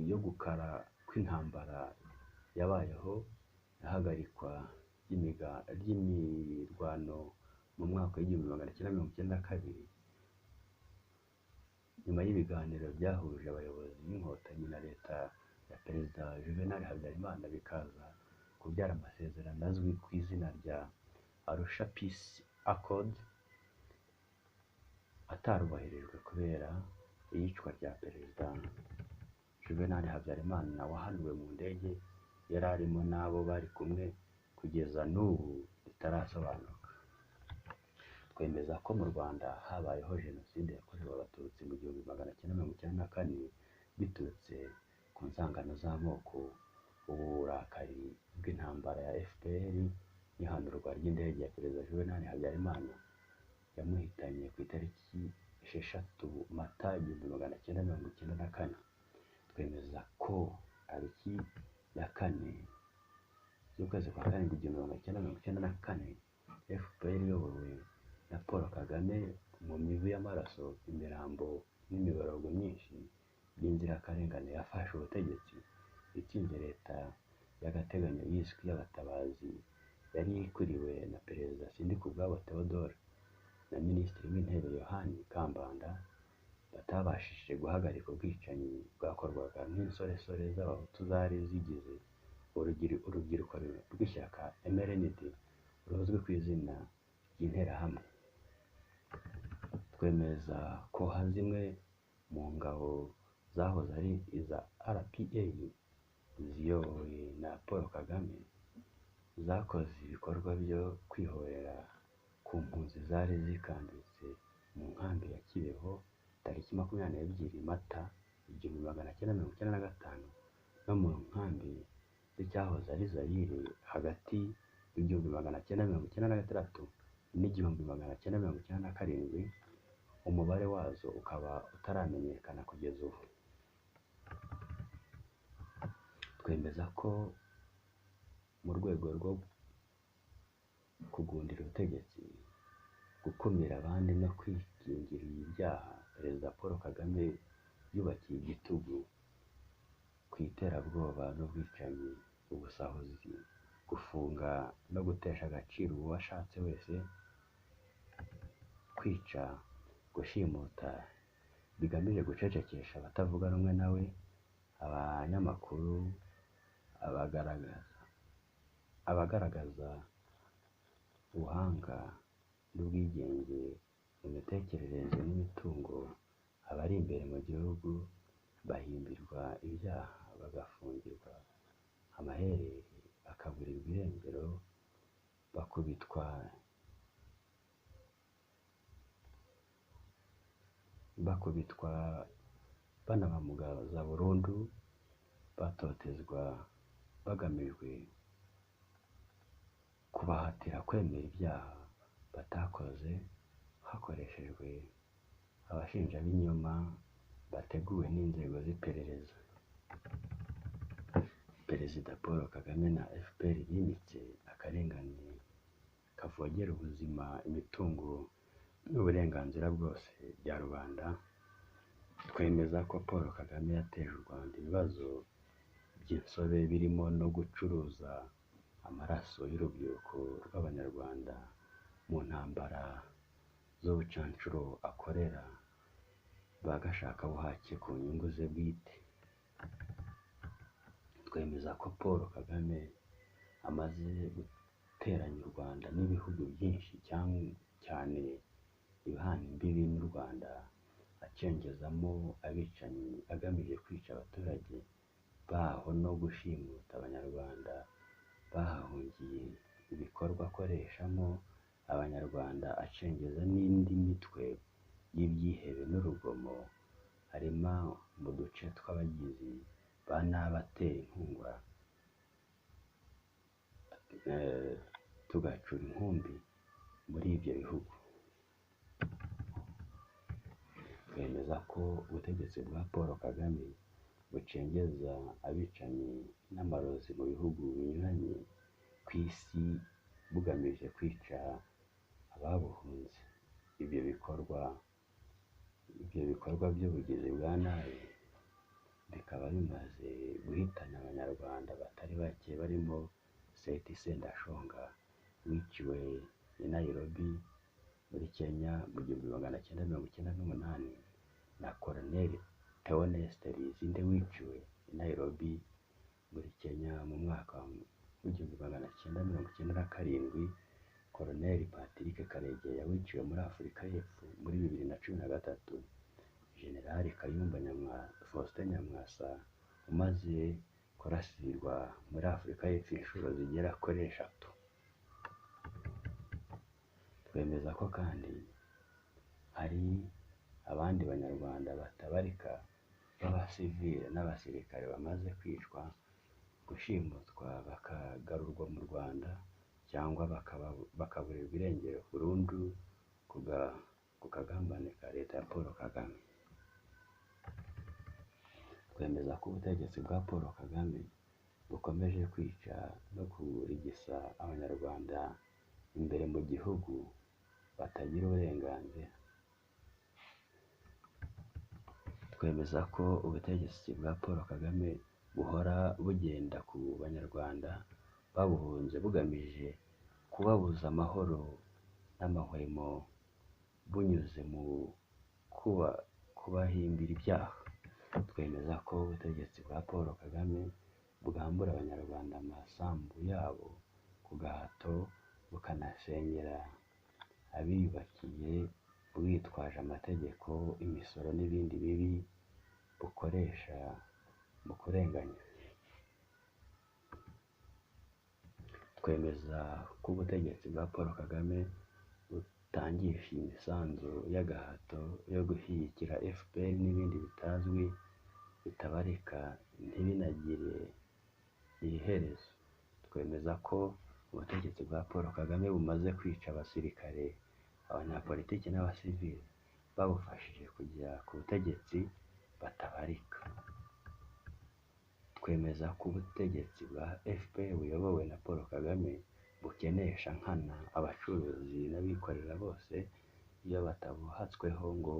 yo gukara kw'intambara yabayeho ihagarikwa ry'imirwano mu mwaka w'1992, nyuma y'ibiganiro byahuje abayobozi b'Inkotanyi na leta ya Perezida Juvenal Habyarimana, bikaza kubyara amasezerano azwi ku izina rya Arusha Peace Accord, atarubahirijwe kubera iyicwa rya Perezida Juvenal Habyarimana wahanuwe mu ndege yari arimo n'abo bari kumwe kugeza n'ubu ritarasobanuka. Twemeza ko mu Rwanda habayeho Jenoside yakorewe Abatutsi mu 1994 biturutse ku nzangano z'amoko, uburakari bw'intambara ya FPR n'ihanurwa ry'indege ya Perezida Juvenal Habyarimana yamuhitanye ku itariki 6 Mata 1994. Twemeza ko tariki ya 4 z'ukwezi kwa karindwi 1994 FPR iyobowe na Paul Kagame mu mivu y'amaraso, imirambo n'imiborogo myinshi by'inzirakarengane yafashe ubutegetsi, itsinze leta y'agateganyo yiswe iy'Abatabazi yari ikuriwe na Perezida Sindikubwabo Theodore na Minisitiri w'Intebe Yohani Kambanda, batabashije guhagarika ubwicanyi bwakorwaga n'insoresore z'Abahutu zari zigize urubyiruko rw'ishyaka MRND ruzwi ku izina ry'Interahamwe. Twemeza ko zimwe mu ngabo zahoze ari iza RPA ziyobowe na Paul Kagame zakoze ibikorwa byo kwihorera ku mpunzi zari zikambitse mu nkambi ya Kibeho tariki 22 Mata 1995 no mu nkambi z'icyahoze ari Zaire hagati y'1996 n'1997, umubare wazo ukaba utaramenyekana kugeza ubu. Twemeza ko mu rwego rwo kugundira ubutegetsi, gukumira abandi no kwikingira ibyaha, Perezida Paul Kagame yubakiye igitugu ku iterabwoba n'ubwicanyi, ubusahuzi, gufunga no gutesha agaciro uwo ashatse wese, kwica, gushimuta bigamije gucecekesha abatavuga rumwe nawe, abanyamakuru, abagaragaza ubuhanga n'ubwigenge mu mitekerereze n'imitungo, abari imbere mu gihugu bahimbirwa ibyaha bagafungirwa amaherere, bakaburirwa irengero, bakubitwa banabamugaza burundu, batotezwa bagamijwe kubahatira kwemera ibyaha batakoze hakoreshejwe abashinjabinyoma bateguwe n'inzego z'iperereza. Perezida Paul Kagame na FPR bimitse akarengane kavogera ubuzima, imitungo n'uburenganzira bwose bya rubanda, Twemeza ko Paul Kagame yateje u Rwanda ibibazo by'insobe birimo no gucuruza amaraso y'urubyiruko rw'Abanyarwanda mu ntambara z'ubucancuro akorera ba gashakabuhake ku nyungu ze bwite. Twemeza ko Paul Kagame amaze guteranya u Rwanda n'ibihugu byinshi cyane ibihana imbibi n'u Rwanda, acengezamo abicanyi agamije kwica abaturage baho no gushimuta Abanyarwanda bahahungiye, ibikorwa akoreshamo Abanyarwanda acengeza n'indi mitwe y'ibyihebe n'urugomo arema mu duce tw'abagizi ba nabi atera inkunga tugacura inkumbi muri ibyo bihugu. Twemeza ko ubutegetsi bwa Paul Kagame bucengeza abicanyi n'amarozi mu bihugu binyuranye ku isi bugamije kwica ababuhunze. Ibyo bikorwa by'ubugizi bwa nabi bikaba bimaze guhitana Abanyarwanda batari bake barimo Seth Sendashonga wiciwe i Nairobi muri Kenya mu 1998 na Colonel Theoneste Lizinde wiciwe i Nairobi muri Kenya mu mwaka w'1997, Colonel Patrick Karegeya wiciwe muri Afurika y'Epfo muri 2013, General Kayumba Faustin Nyamwasa umaze kurasirwa muri Afurika y'Epfo inshuro zigera kuri 3. Twemeza ko kandi hari abandi Banyarwanda batabarika b'abasivile n'abasirikare bamaze kwicwa, gushimutwa bakagarurwa mu Rwanda cyangwa bakaburirwa irengero burundu ku kagambane ka leta ya Paul Kagame. Twemeza ko ubutegetsi bwa Paul Kagame bukomeje kwica no kurigisa Abanyarwanda imbere mu gihugu batagira uburenganzira. Twemeza ko ubutegetsi bwa Paul Kagame buhora bugenda ku Banyarwanda babuhunze bugamije kubabuza amahoro n'amahwemo bunyuze mu kubahimbira ibyaha. Twemeza ko ubutegetsi bwa Paul Kagame bwambura Abanyarwanda amasambu yabo ku gahato, bukanasenyera abiyubakiye bwitwaje amategeko, imisoro n'ibindi bibi bukoresha mu kurenganya. Twemeza ko ubutegetsi bwa Paul Kagame butangisha imisanzu y'agahato yo gushyigikira FPR n'ibindi bitazwi bitabarika ntibinagire iherezo. Twemeza ko ubutegetsi bwa Paul Kagame bumaze kwica abasirikare, abanyapolitiki n'abasivili babufashije kugera ku butegetsi batabarika. Twemeza ko ubutegetsi bwa FPR buyobowe na Paul Kagame bukenesha nkana abacuruzi n'abikorera bose iyo batabuhatsweho ngo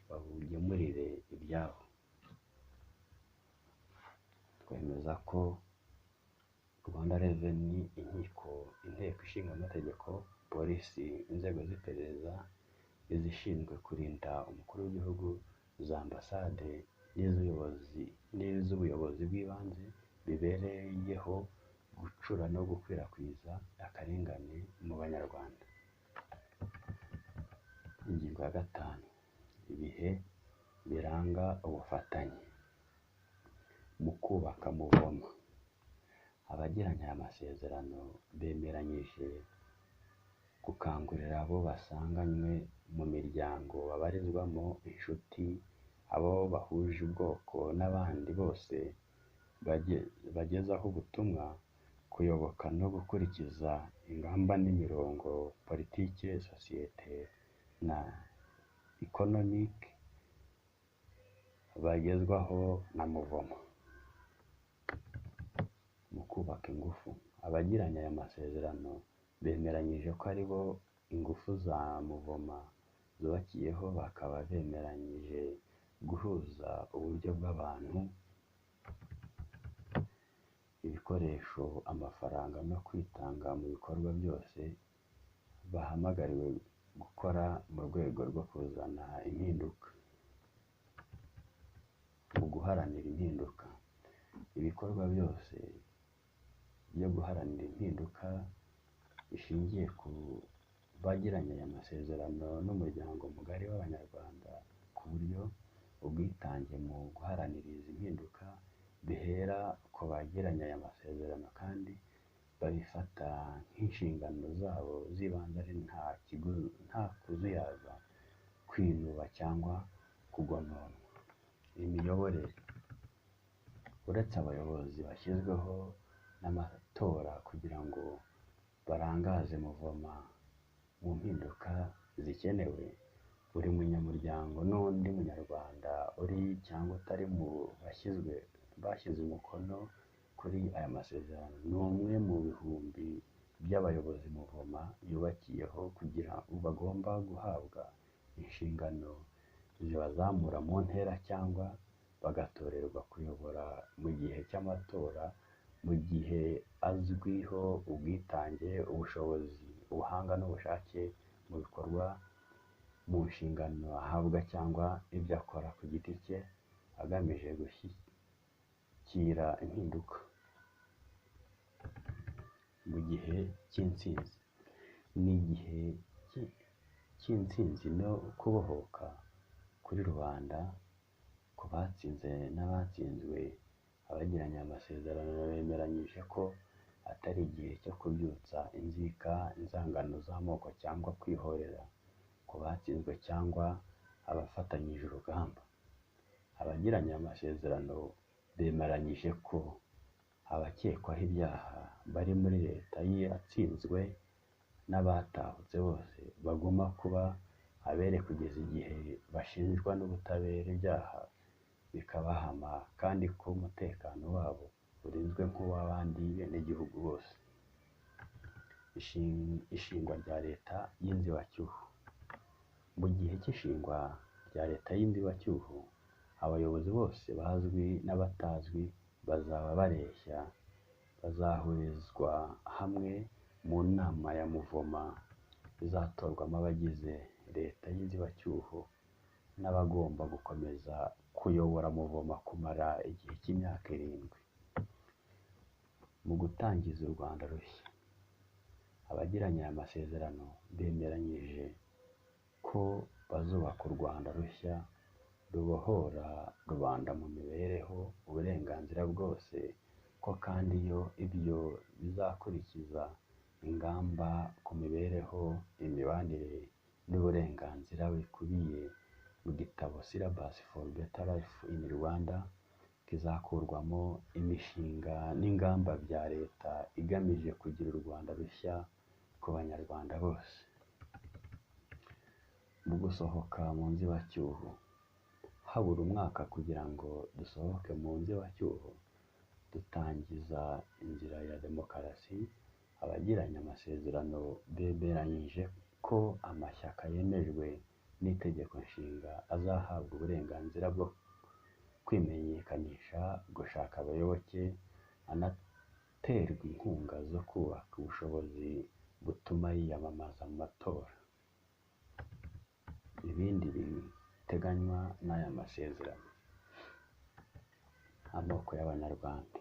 babugemurire ibyabo. Twemeza ko Rwanda Revenue, inkiko, inteko ishinga amategeko, polisi, inzego z'iperereza, izishinzwe kurinda umukuru w'igihugu, za ambasade n'iz'ubuyobozi bw'ibanze bibereyeho gucura no gukwirakwiza akarengane mu Banyarwanda. Ingingo ya 5: ibihe biranga ubufatanye mu kubaka Muvoma. Abagiranye aya masezerano bemeranyije gukangurira abo basanganywe mu miryango babarizwamo, inshuti, abo bahuje ubwoko n'abandi bose bagezaho ubutumwa, kuyoboka no gukurikiza ingamba n'imirongo politike, sosiyete na economic bagezwaho na Muvoma. Mu kubaka ingufu, abagiranye aya masezerano bemeranyije ko ari bo ingufu za Muvoma zubakiyeho, bakaba bemeranyije Guhuza uburyo bw'abantu, ibikoresho, amafaranga no kwitanga mu bikorwa byose bahamagariwe gukora mu rwego rwo kuzana impinduka. Mu guharanira impinduka, ibikorwa byose byo guharanira impinduka bishingiye ku bagiranye aya masezerano n'umuryango mugari w'Abanyarwanda, ku buryo ubwitange mu guharanira izi mpinduka bihera ku bagiranye aya masezerano kandi babifata nk'inshingano zabo z'ibanze, ari nta kuzuyaza, kwinuba cyangwa kugononwa. Imiyoborere: uretse abayobozi bashyizweho n'amatora kugira ngo barangaze muvoma mu mpinduka zikenewe, buri munyamuryango n'undi munyarwanda uri cyangwa utari mu bashyize umukono kuri aya masezerano ni umwe mu bihumbi by'abayobozi muvoma yubakiyeho kugira bagomba guhabwa inshingano zibazamura mu ntera cyangwa bagatorerwa kuyobora mu gihe cy'amatora, mu gihe azwiho ubwitange, ubushobozi, ubuhanga n'ubushake mu bikorwa mu nshingano ahabwa cyangwa ibyo akora ku giti cye agamije gushyigikira impinduka. Mu gihe cy'intsinzi: ni igihe cy'intsinzi no kubohoka kuri rubanda, ku batsinze n'abatsinzwe. Abagiranye amasezerano bemeranyije ko atari igihe cyo kubyutsa inzika, inzangano z'amoko cyangwa kwihorera ku batsinzwe cyangwa abafatanyije urugamba. Abagiranye amasezerano bemeranyije ko abakekwaho ibyaha bari muri leta yatsinzwe n'abatahutse bose baguma kuba abere kugeza igihe bashinjwa n'ubutabera ibyaha bikabahama, kandi ko umutekano wabo urinzwe nk'uw'abandi benegihugu bose. Ishingwa rya leta y'inzibacyuho: mu gihe cy'ishingwa rya leta y'inzibacyuho, abayobozi bose bazwi n'abatazwi bazaba bareshya, bazahurizwa hamwe mu nama ya muvoma izatorwamo abagize leta y'inzibacyuho n'abagomba gukomeza kuyobora muvoma kumara igihe cy'imyaka 7. Mu gutangiza u Rwanda rushya, abagiranye aya masezerano bemeranyije ko bazubaka u Rwanda rushya rubohora rubanda mu mibereho, uburenganzira bwose, ko kandi iyo ibyo bizakurikiza ingamba ku mibereho, imibanire n'uburenganzira bikubiye mu gitabo Syllabus for Better Life in Rwanda, kizakurwamo imishinga n'ingamba bya leta igamije kugira u Rwanda rushya ku Banyarwanda bose. Mu gusohoka mu nzibacyuho: habura umwaka kugira ngo dusohoke mu nzibacyuho dutangiza inzira ya demokarasi, abagiranye amasezerano bemeranyije ko amashyaka yemejwe n'itegeko nshinga azahabwa uburenganzira bwo kwimenyekanisha, gushaka abayoboke, anaterwa inkunga zo kubaka ubushobozi butuma yiyamamaza mu matora. Ibindi biteganywa n'aya masezerano: Amoko y'Abanyarwanda: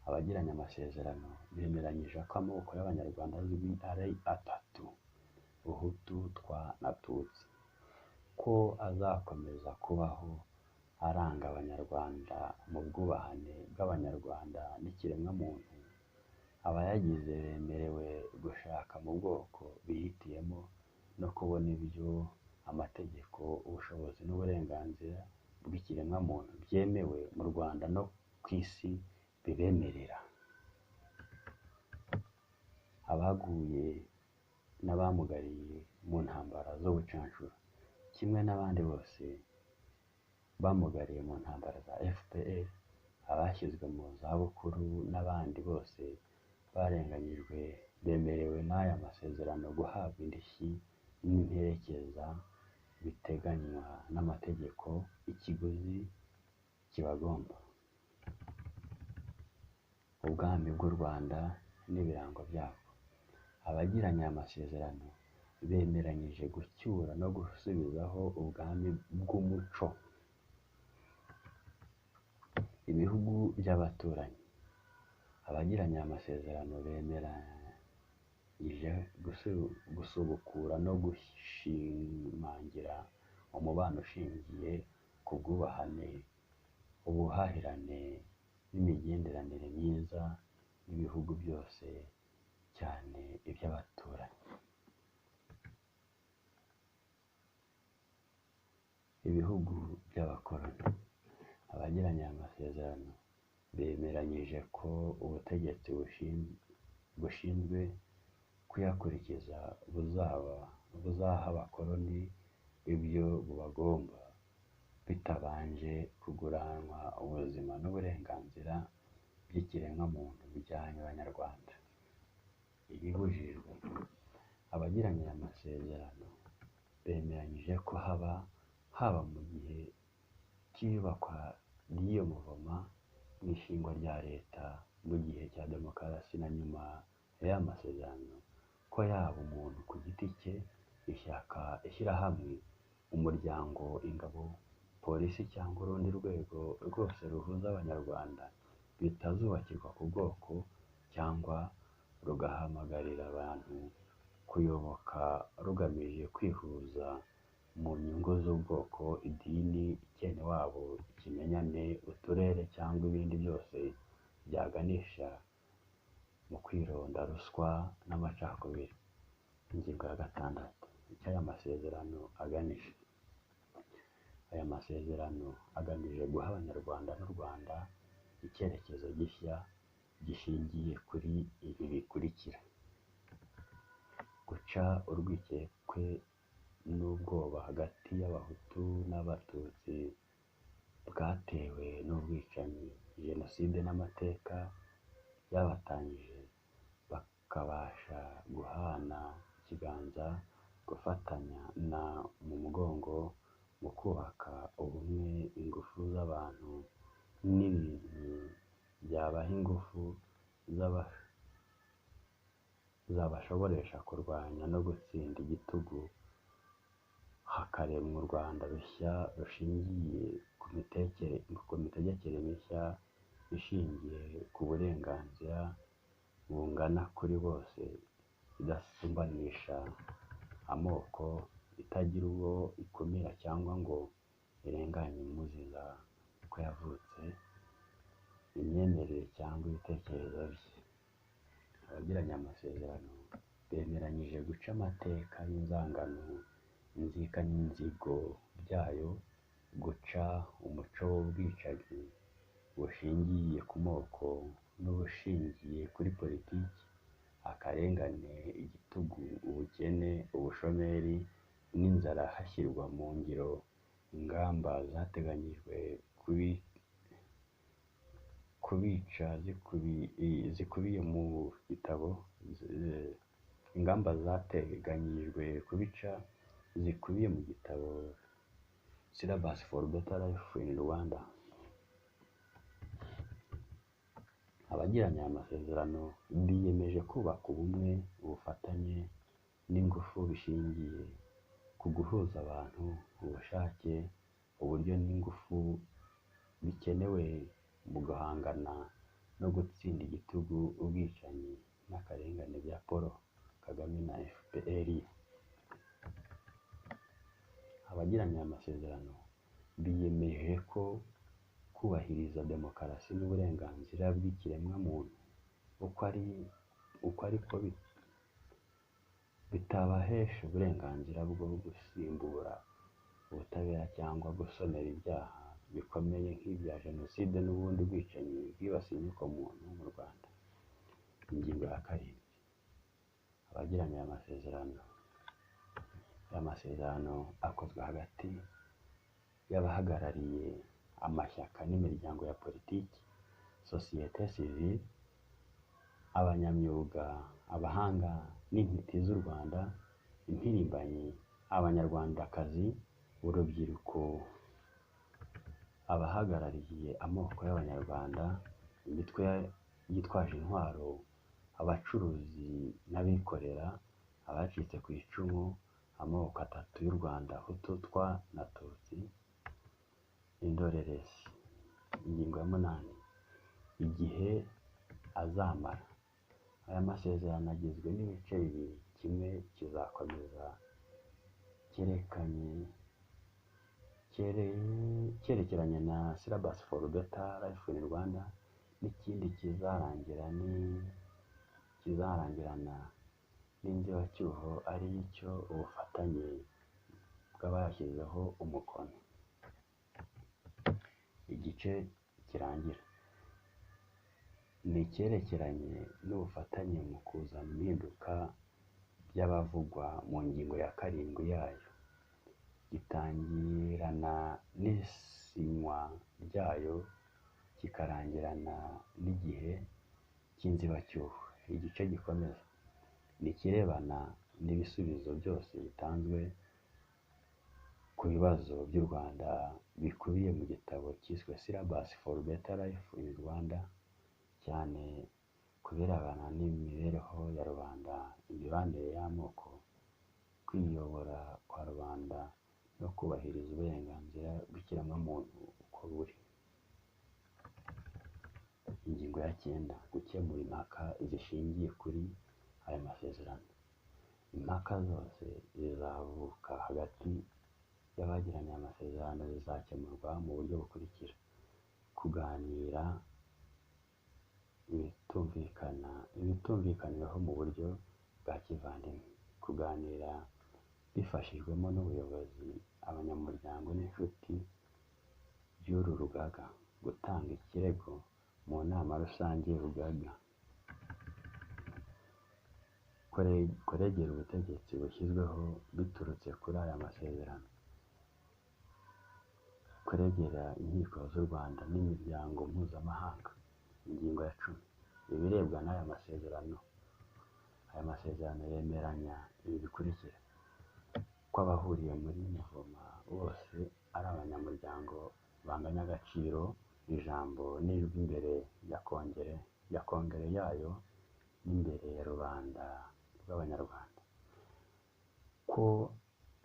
abagiranye amasezerano bemeranyije ko amoko y'Abanyarwanda azwi ari atatu: Hutu, Twa na Tutsi, ko azakomeza kubaho aranga Abanyarwanda mu bwubahane bw'Abanyarwanda n'ikiremwamuntu. Abayagize bemerewe gushaka mu bwoko bihitiyemo no kubona ibyo amategeko, ubushobozi n'uburenganzira bw'ikiremwamuntu byemewe mu Rwanda no ku isi bibemerera. Abaguye n'abamugariye mu ntambara z'ubucanshuro, kimwe n'abandi bose bamugariye mu ntambara za FPR, abashyizwe mu zabukuru n'abandi bose barenganyijwe bemerewe n'aya masezerano guhabwa indishyi n'imperekeza biteganywa n'amategeko ikiguzi kibagomba. Ubwami bw'u Rwanda n'ibirango byabwo. Abagiranye aya masezerano bemeranyije gucyura no gusubizaho ubwami bw'umuco. Ibihugu by'abaturanyi. Abagiranye aya masezerano bemeranyije gusubukura no gushimangira umubano ushingiye ku bwubahane, ubuhahirane n'imigenderanire myiza n'ibihugu byose, cyane iby'abaturanyi. Ibihugu by'abakoloni. Abagiranye aya masezerano bemeranyije ko ubutegetsi bushinzwe kuyakurikiza buzaha abakoloni ibyo bubagomba bitabanje kuguranwa ubuzima n'uburenganzira by'ikiremwamuntu by'Abanyarwanda. Ibibujijwe. Abagiranye aya masezerano bemeranyije ko haba mu gihe cy'iyubakwa ry'iyo muvoma, mu ishingwa rya leta, mu gihe cya demokarasi na nyuma y'aya masezerano, ko yaba umuntu ku giti cye, ishyaka, ishyirahamwe, umuryango, ingabo, polisi cyangwa urundi rwego rwose ruhuza Abanyarwanda bitazubakirwa ku bwoko cyangwa rugahamagarira abantu kuyoboka rugamije kwihuza mu nyungu z'ubwoko, idini, icyenewabo, ikimenyane, uturere cyangwa ibindi byose byaganisha mu kwironda ruswa n'amacakubiri. Ingingo ya gatandatu. Icyo aya masezerano agamije. Aya masezerano agamije guha Abanyarwanda n'u Rwanda icyerekezo gishya gishingiye kuri ibi bikurikira: guca urwikekwe n'ubwoba hagati y'Abahutu n'Abatutsi bwatewe n'ubwicanyi, jenoside n'amateka byabatanyije, bakabasha guhana ikiganza, gufatanya mu mugongo mu kubaka ubumwe, ingufu z'abantu n'ibintu byabaha ingufu zabashoboresha kurwanya no gutsinda igitugu, hakaremwa u Rwanda rushya rushingiye ku mitegekere mishya ishingiye ku burenganzira bungana kuri bose, idasumbanisha amoko, itagira uwo ikumira cyangwa ngo irenganye imuziza uko yavutse, imyemerere cyangwa ibitekerezo bye. Abagiranye amasezerano bemeranyije guca amateka y'inzangano, inzika n'inzigo byayo, guca umuco w'ubwicanyi bushingiye ku moko n'ubushingiye kuri politiki, akarengane, igitugu, ubukene, ubushomeri n'inzara, hashyirwa mu ngiro ingamba zateganyijwe kubica zikubiye mu gitabo ingamba zateganyijwe kubica zikubiye mu gitabo Syllabus for Better Life in Rwanda. Abagiranye aya masezerano biyemeje kubaka ubumwe, ubufatanye n'ingufu bishingiye ku guhuza abantu, ubushake, uburyo n'ingufu bikenewe mu guhangana no gutsinda igitugu, ubwicanyi n'akarengane bya Paul Kagame na FPR. Abagiranye aya masezerano biyemeje ko kubahiriza demokarasi n'uburenganzira bw'ikiremwamuntu uko ariko bitabahesha uburenganzira bwo gusimbura ubutabera cyangwa gusonera ibyaha bikomeye nk'ibya jenoside n'ubundi bwicanyi bwibasiye inyokomuntu mu Rwanda. Ingingo ya karindwi. Abagiranye aya masezerano. Aya masezerano akozwe hagati y'abahagarariye amashyaka n'imiryango ya politiki, sosiyete sivile, abanyamyuga, abahanga n'intiti z'u Rwanda, impirimbanyi, abanyarwandakazi Urubyiruko, abahagarariye amoko y'Abanyarwanda, imitwe yitwaje intwaro, abacuruzi n'abikorera, abacitse ku icumu, amoko atatu y'u Rwanda Hutu, Twa na Tutsi, indorerezi. Ingingo ya 8, igihe azamara. Aya masezerano agizwe n'ibice bibiri, kimwe kizakomeza cyerekeranye na Syllabus for Better Life in Rwanda, n'ikindi kizarangirana n'inzibacyuho, ari cyo ubufatanye bw'abayashyizeho umukono. Igice kirangira ni icyerekeranye n'ubufatanye mu kuzana impinduka by'abavugwa mu ngingo ya 7 yayo, gitangirana n'isinywa ryayo kikarangirana n'igihe cy'inzibacyuho. Igice gikomeza ni ikirebana n'ibisubizo byose bitanzwe ku bibazo by'u Rwanda bikubiye mu gitabo cyiswe Syllabus for Better Life in Rwanda, cyane ku birebana n'imibereho ya rubanda, imibanire y'amoko, kwiyobora kwa rubanda no kubahiriza uburenganzira bw'ikiremwamuntu uko buri. Ingingo ya 9, gukemura impaka zishingiye kuri aya masezerano. Impaka zose zizavuka hagati y'abagiranye aya masezerano zizakemurwa mu buryo bukurikira: kuganira ibitumvikanyweho mu buryo bwa kivandimwe, kuganira bifashijwemo n'ubuyobozi, abanyamuryango n'inshuti by'uru rugaga, gutanga ikirego mu nama rusange y'urugaga, kuregera ubutegetsi bushyizweho biturutse kuri aya masezerano, kuregera inkiko z'u Rwanda n'imiryango mpuzamahanga. Ingingo ya 10, ibirebwa n'aya masezerano. Aya masezerano yemeranya ibi bikurikira: ko abahuriye muri muvoma bose ari abanyamuryango banganya agaciro, ijambo n'ijwi imbere ya kongere yayo n'imbere ya rubanda rw'Abanyarwanda, ko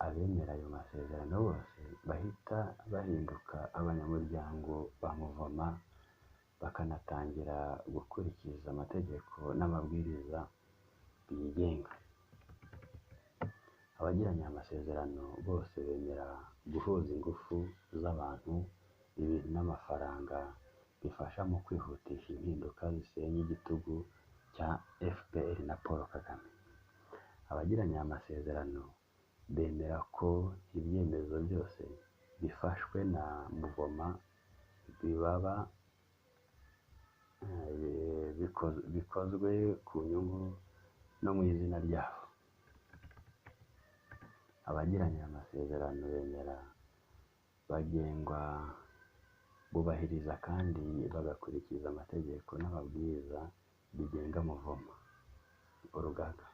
abemera ayo masezerano bose bahita bahinduka abanyamuryango ba muvoma, bakanatangira gukurikiza amategeko n'amabwiriza biyigenga. Abagiranye aya masezerano bose bemera guhuza ingufu z'abantu, ibintu n'amafaranga bifasha mu kwihutisha impinduka zisenya igitugu cya FPR na Paul Kagame. Abagiranye aya masezerano bemera ko ibyemezo byose bifashwe na muvoma bibaba bikozwe ku nyungu no mu izina ryabo. Abagiranye aya masezerano bemera, bagengwa, bubahiriza kandi bagakurikiza amategeko n'amabwiriza bigenga muvoma urugaga.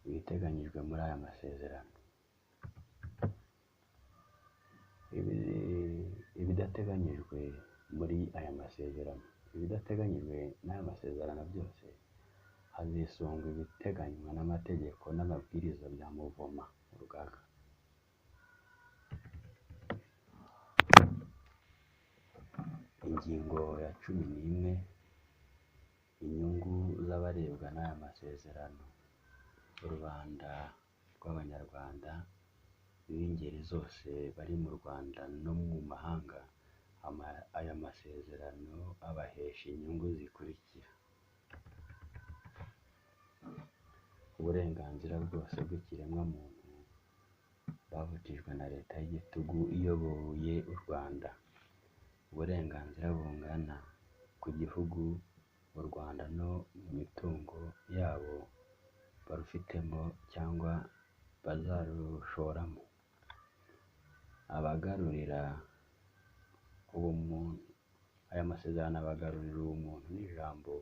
Ibiteganyijwe muri aya masezerano. Ibidateganyijwe muri aya masezerano. Ibidateganyijwe n'aya masezerano byose hazisungwa ibiteganywa n'amategeko n'amabwiriza bya muvoma urugaga. Ingingo ya 11, inyungu z'abarebwa n'aya masezerano. Rubanda rw'Abanyarwanda b'ingeri zose bari mu Rwanda no mu mahanga, aya masezerano abahesha inyungu zikurikira: uburenganzira bwose bw'ikiremwamuntu bavukijwe na leta y'igitugu iyoboye u Rwanda, uburenganzira bungana ku gihugu u Rwanda no mu mitungo yabo barufitemo cyangwa bazarushoramo, abagarurira ubumuntu. Aya masezerano abagarurira ubumuntu n'ijambo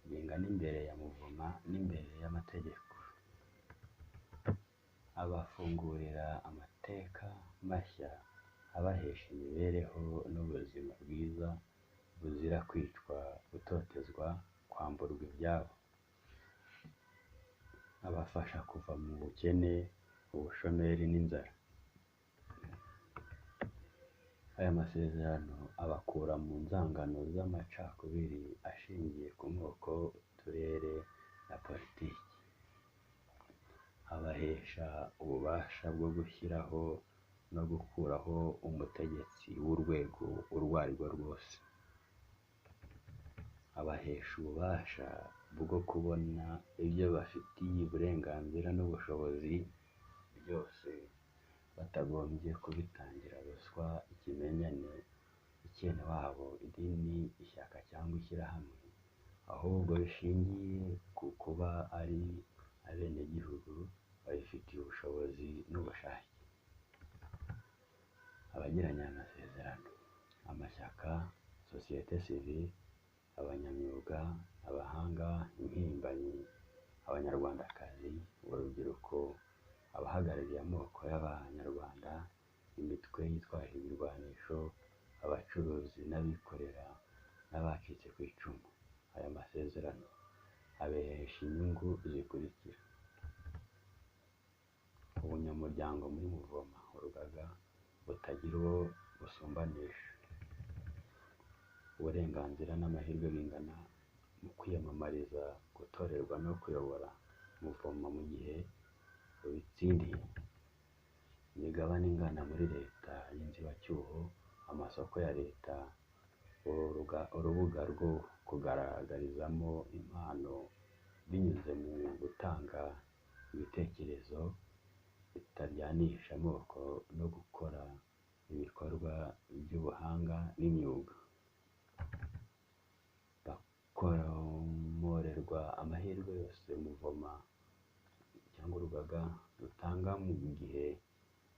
bingana imbere ya muvoma n'imbere y'amategeko. Abafungurira amateka mashya abahesha imibereho n'ubuzima bwiza buzira kwicwa, gutotezwa, kwamburwa ibyabo. Abafasha kuva mu bukene, ubushomeri n'inzara. Aya masezerano abakura mu nzangano z'amacakubiri ashingiye ku moko, uturere na politiki. Abahesha ububasha bwo gushyiraho no gukuraho umutegetsi w'urwego urwo ari rwo rwose. Abahesha ububasha bwo kubona ibyo bafitiye uburenganzira n'ubushobozi byose batagombye kubitangira ruswa, ikimenyane, icyenewabo, idini, ishyaka cyangwa ishyirahamwe, ahubwo bishingiye ku kuba ari abenegihugu babifitiye ubushobozi n'ubushake. Abagiranye aya masezerano: amashyaka, sosiyete sivile, abanyamyuga, abahanga, impirimbanyi, abanyarwandakazi, urubyiruko, abahagarariye amoko y'Abanyarwanda, imitwe yitwaje ibirwanisho, abacuruzi n'abikorera n'abacitse ku icumu. Aya masezerano abahesha inyungu zikurikira: ubunyamuryango muri Muvoma, urugaga butagira uwo busumbanisha, uburenganzira n'amahirwe bingana mu kwiyamamariza gutorerwa no kuyobora Muvoma mu gihe ubitsindiye, imigabane ingana muri leta y'inzibacyuho, amasoko ya leta, urubuga rwo kugaragarizamo impano binyuze mu gutanga ibitekerezo bitaryanisha amoko no gukora ibikorwa by'ubuhanga n'imyuga. Bakomorerwa amahirwe yose Muvoma cyangwa urugaga rutanga mu gihe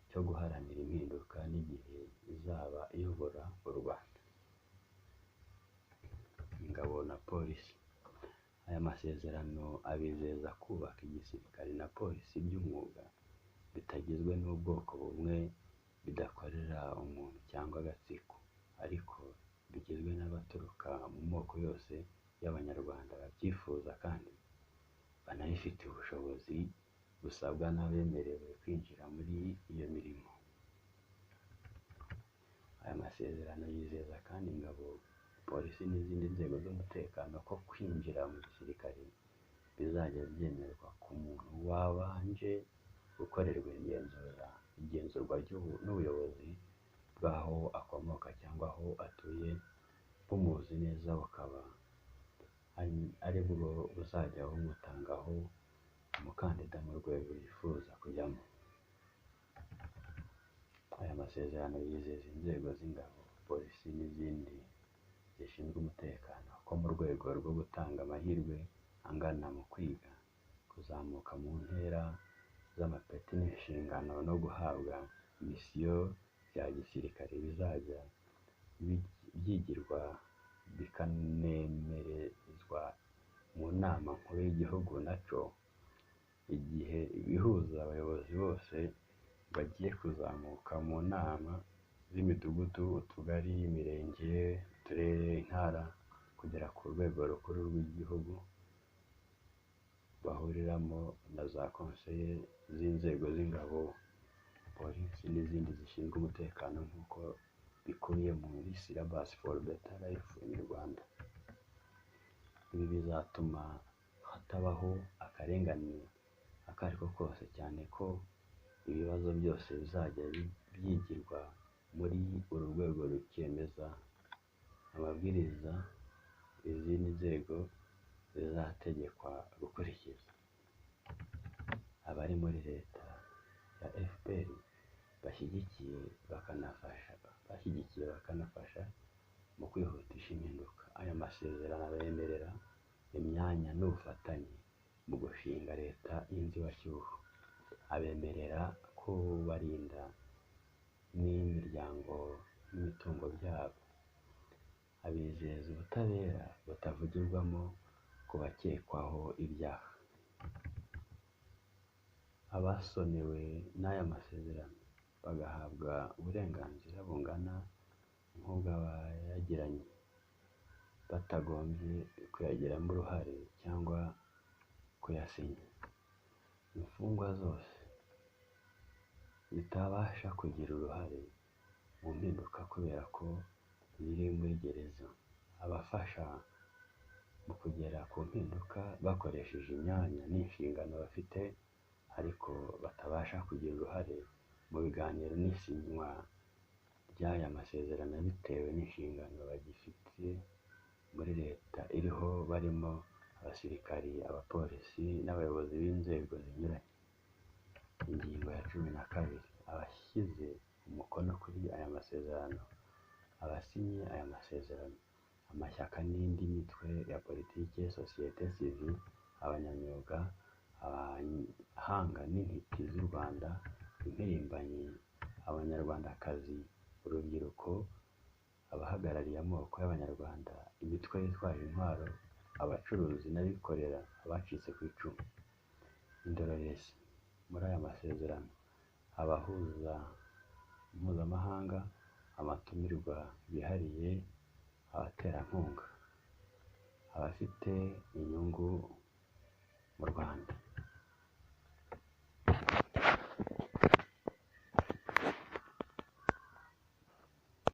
cyo guharanira impinduka n'igihe izaba iyobora u Rwanda. Ingabo na polisi. Aya masezerano abizeza kubaka igisirikare na polisi by'umwuga, bitagizwe n'ubwoko bumwe, bidakorera umuntu cyangwa agatsiko, ariko bigizwe n'abaturuka mu moko yose y'Abanyarwanda babyifuza kandi banabifitiye ubushobozi busabwa n'abemerewe kwinjira muri iyo mirimo. Aya masezerano yizeza kandi ingabo, polisi n'izindi nzego z'umutekano ko kwinjira mu gisirikare bizajya byemerwa ku muntu wabanje gukorerwa igenzurwa n'ubuyobozi bw'aho akomoka cyangwa aho atuye bumuzi neza, bukaba ari bwo buzajya bumutangaho umukandida mu rwego yifuza kujyamo. Aya masezerano yizeza inzego z'ingabo, polisi n'izindi zishinzwe umutekano ko mu rwego rwo gutanga amahirwe angana mu kwiga, kuzamuka mu ntera z'amapeti n'inshingano no guhabwa misiyo bya gisirikare bizajya byigirwa bikanemerezwa mu nama nkuru y'igihugu naco igihe ibihuza abayobozi bose bagiye kuzamuka mu nama z'imidugudu, utugari, imirenge, uturere, intara kugera ku rwego rukuru rw'igihugu bahuriramo na za konseye z'inzego z'ingabo, polisi n'izindi zishinzwe umutekano nk'uko bikubiye muri Syllabus for Better Life in Rwanda. Ibi bizatuma hatabaho akarengane ako ari ko kose, cyane ko ibibazo byose bizajya byigirwa muri uru rwego rukemeza amabwiriza izindi nzego zizategekwa gukurikiza. Abari muri leta ya FPR bashyigikiye bakanafasha mu kwihutisha impinduka. Aya masezerano abemerera imyanya n'ubufatanye mu gushinga leta y'inzibacyuho, abemerera kubarinda n'imiryango n'imitungo byabo, abizeza ubutabera butavugirwamo ku bakekwaho ibyaha. Abasonewe n'aya masezerano bagahabwa uburenganzira bungana nk'ubw'abayagiranye, batagombye kuyagiramo uruhare cyangwa kuyasinya. Imfungwa zose zitabasha kugira uruhare mu mpinduka kubera ko ziri muri gereza. Abafasha mu kugera ku mpinduka bakoresheje imyanya n'inshingano bafite ariko batabasha kugira uruhare mu biganiro n'isinywa ry'aya masezerano bitewe n'inshingano bagifite muri leta iriho, barimo abasirikari, abapolisi n'abayobozi b'inzego zinyuranye. Ingingo ya 12: Abashyize umukono kuri aya masezerano, abasinye aya masezerano, amashyaka n'indi mitwe ya politiki, sosiyete sivile, abanyamyuga, abahanga n'intiti z'u Rwanda, impirimbanyi, abanyarwandakazi, urubyiruko, abahagarariye amoko y'Abanyarwanda, imitwe yitwaje intwaro, abacuruzi n'abikorera, abacitse ku icumu. Indorerezi muri aya masezerano: abahuza mpuzamahanga, abatumirwa bihariye, abaterankunga, abafite inyungu mu Rwanda.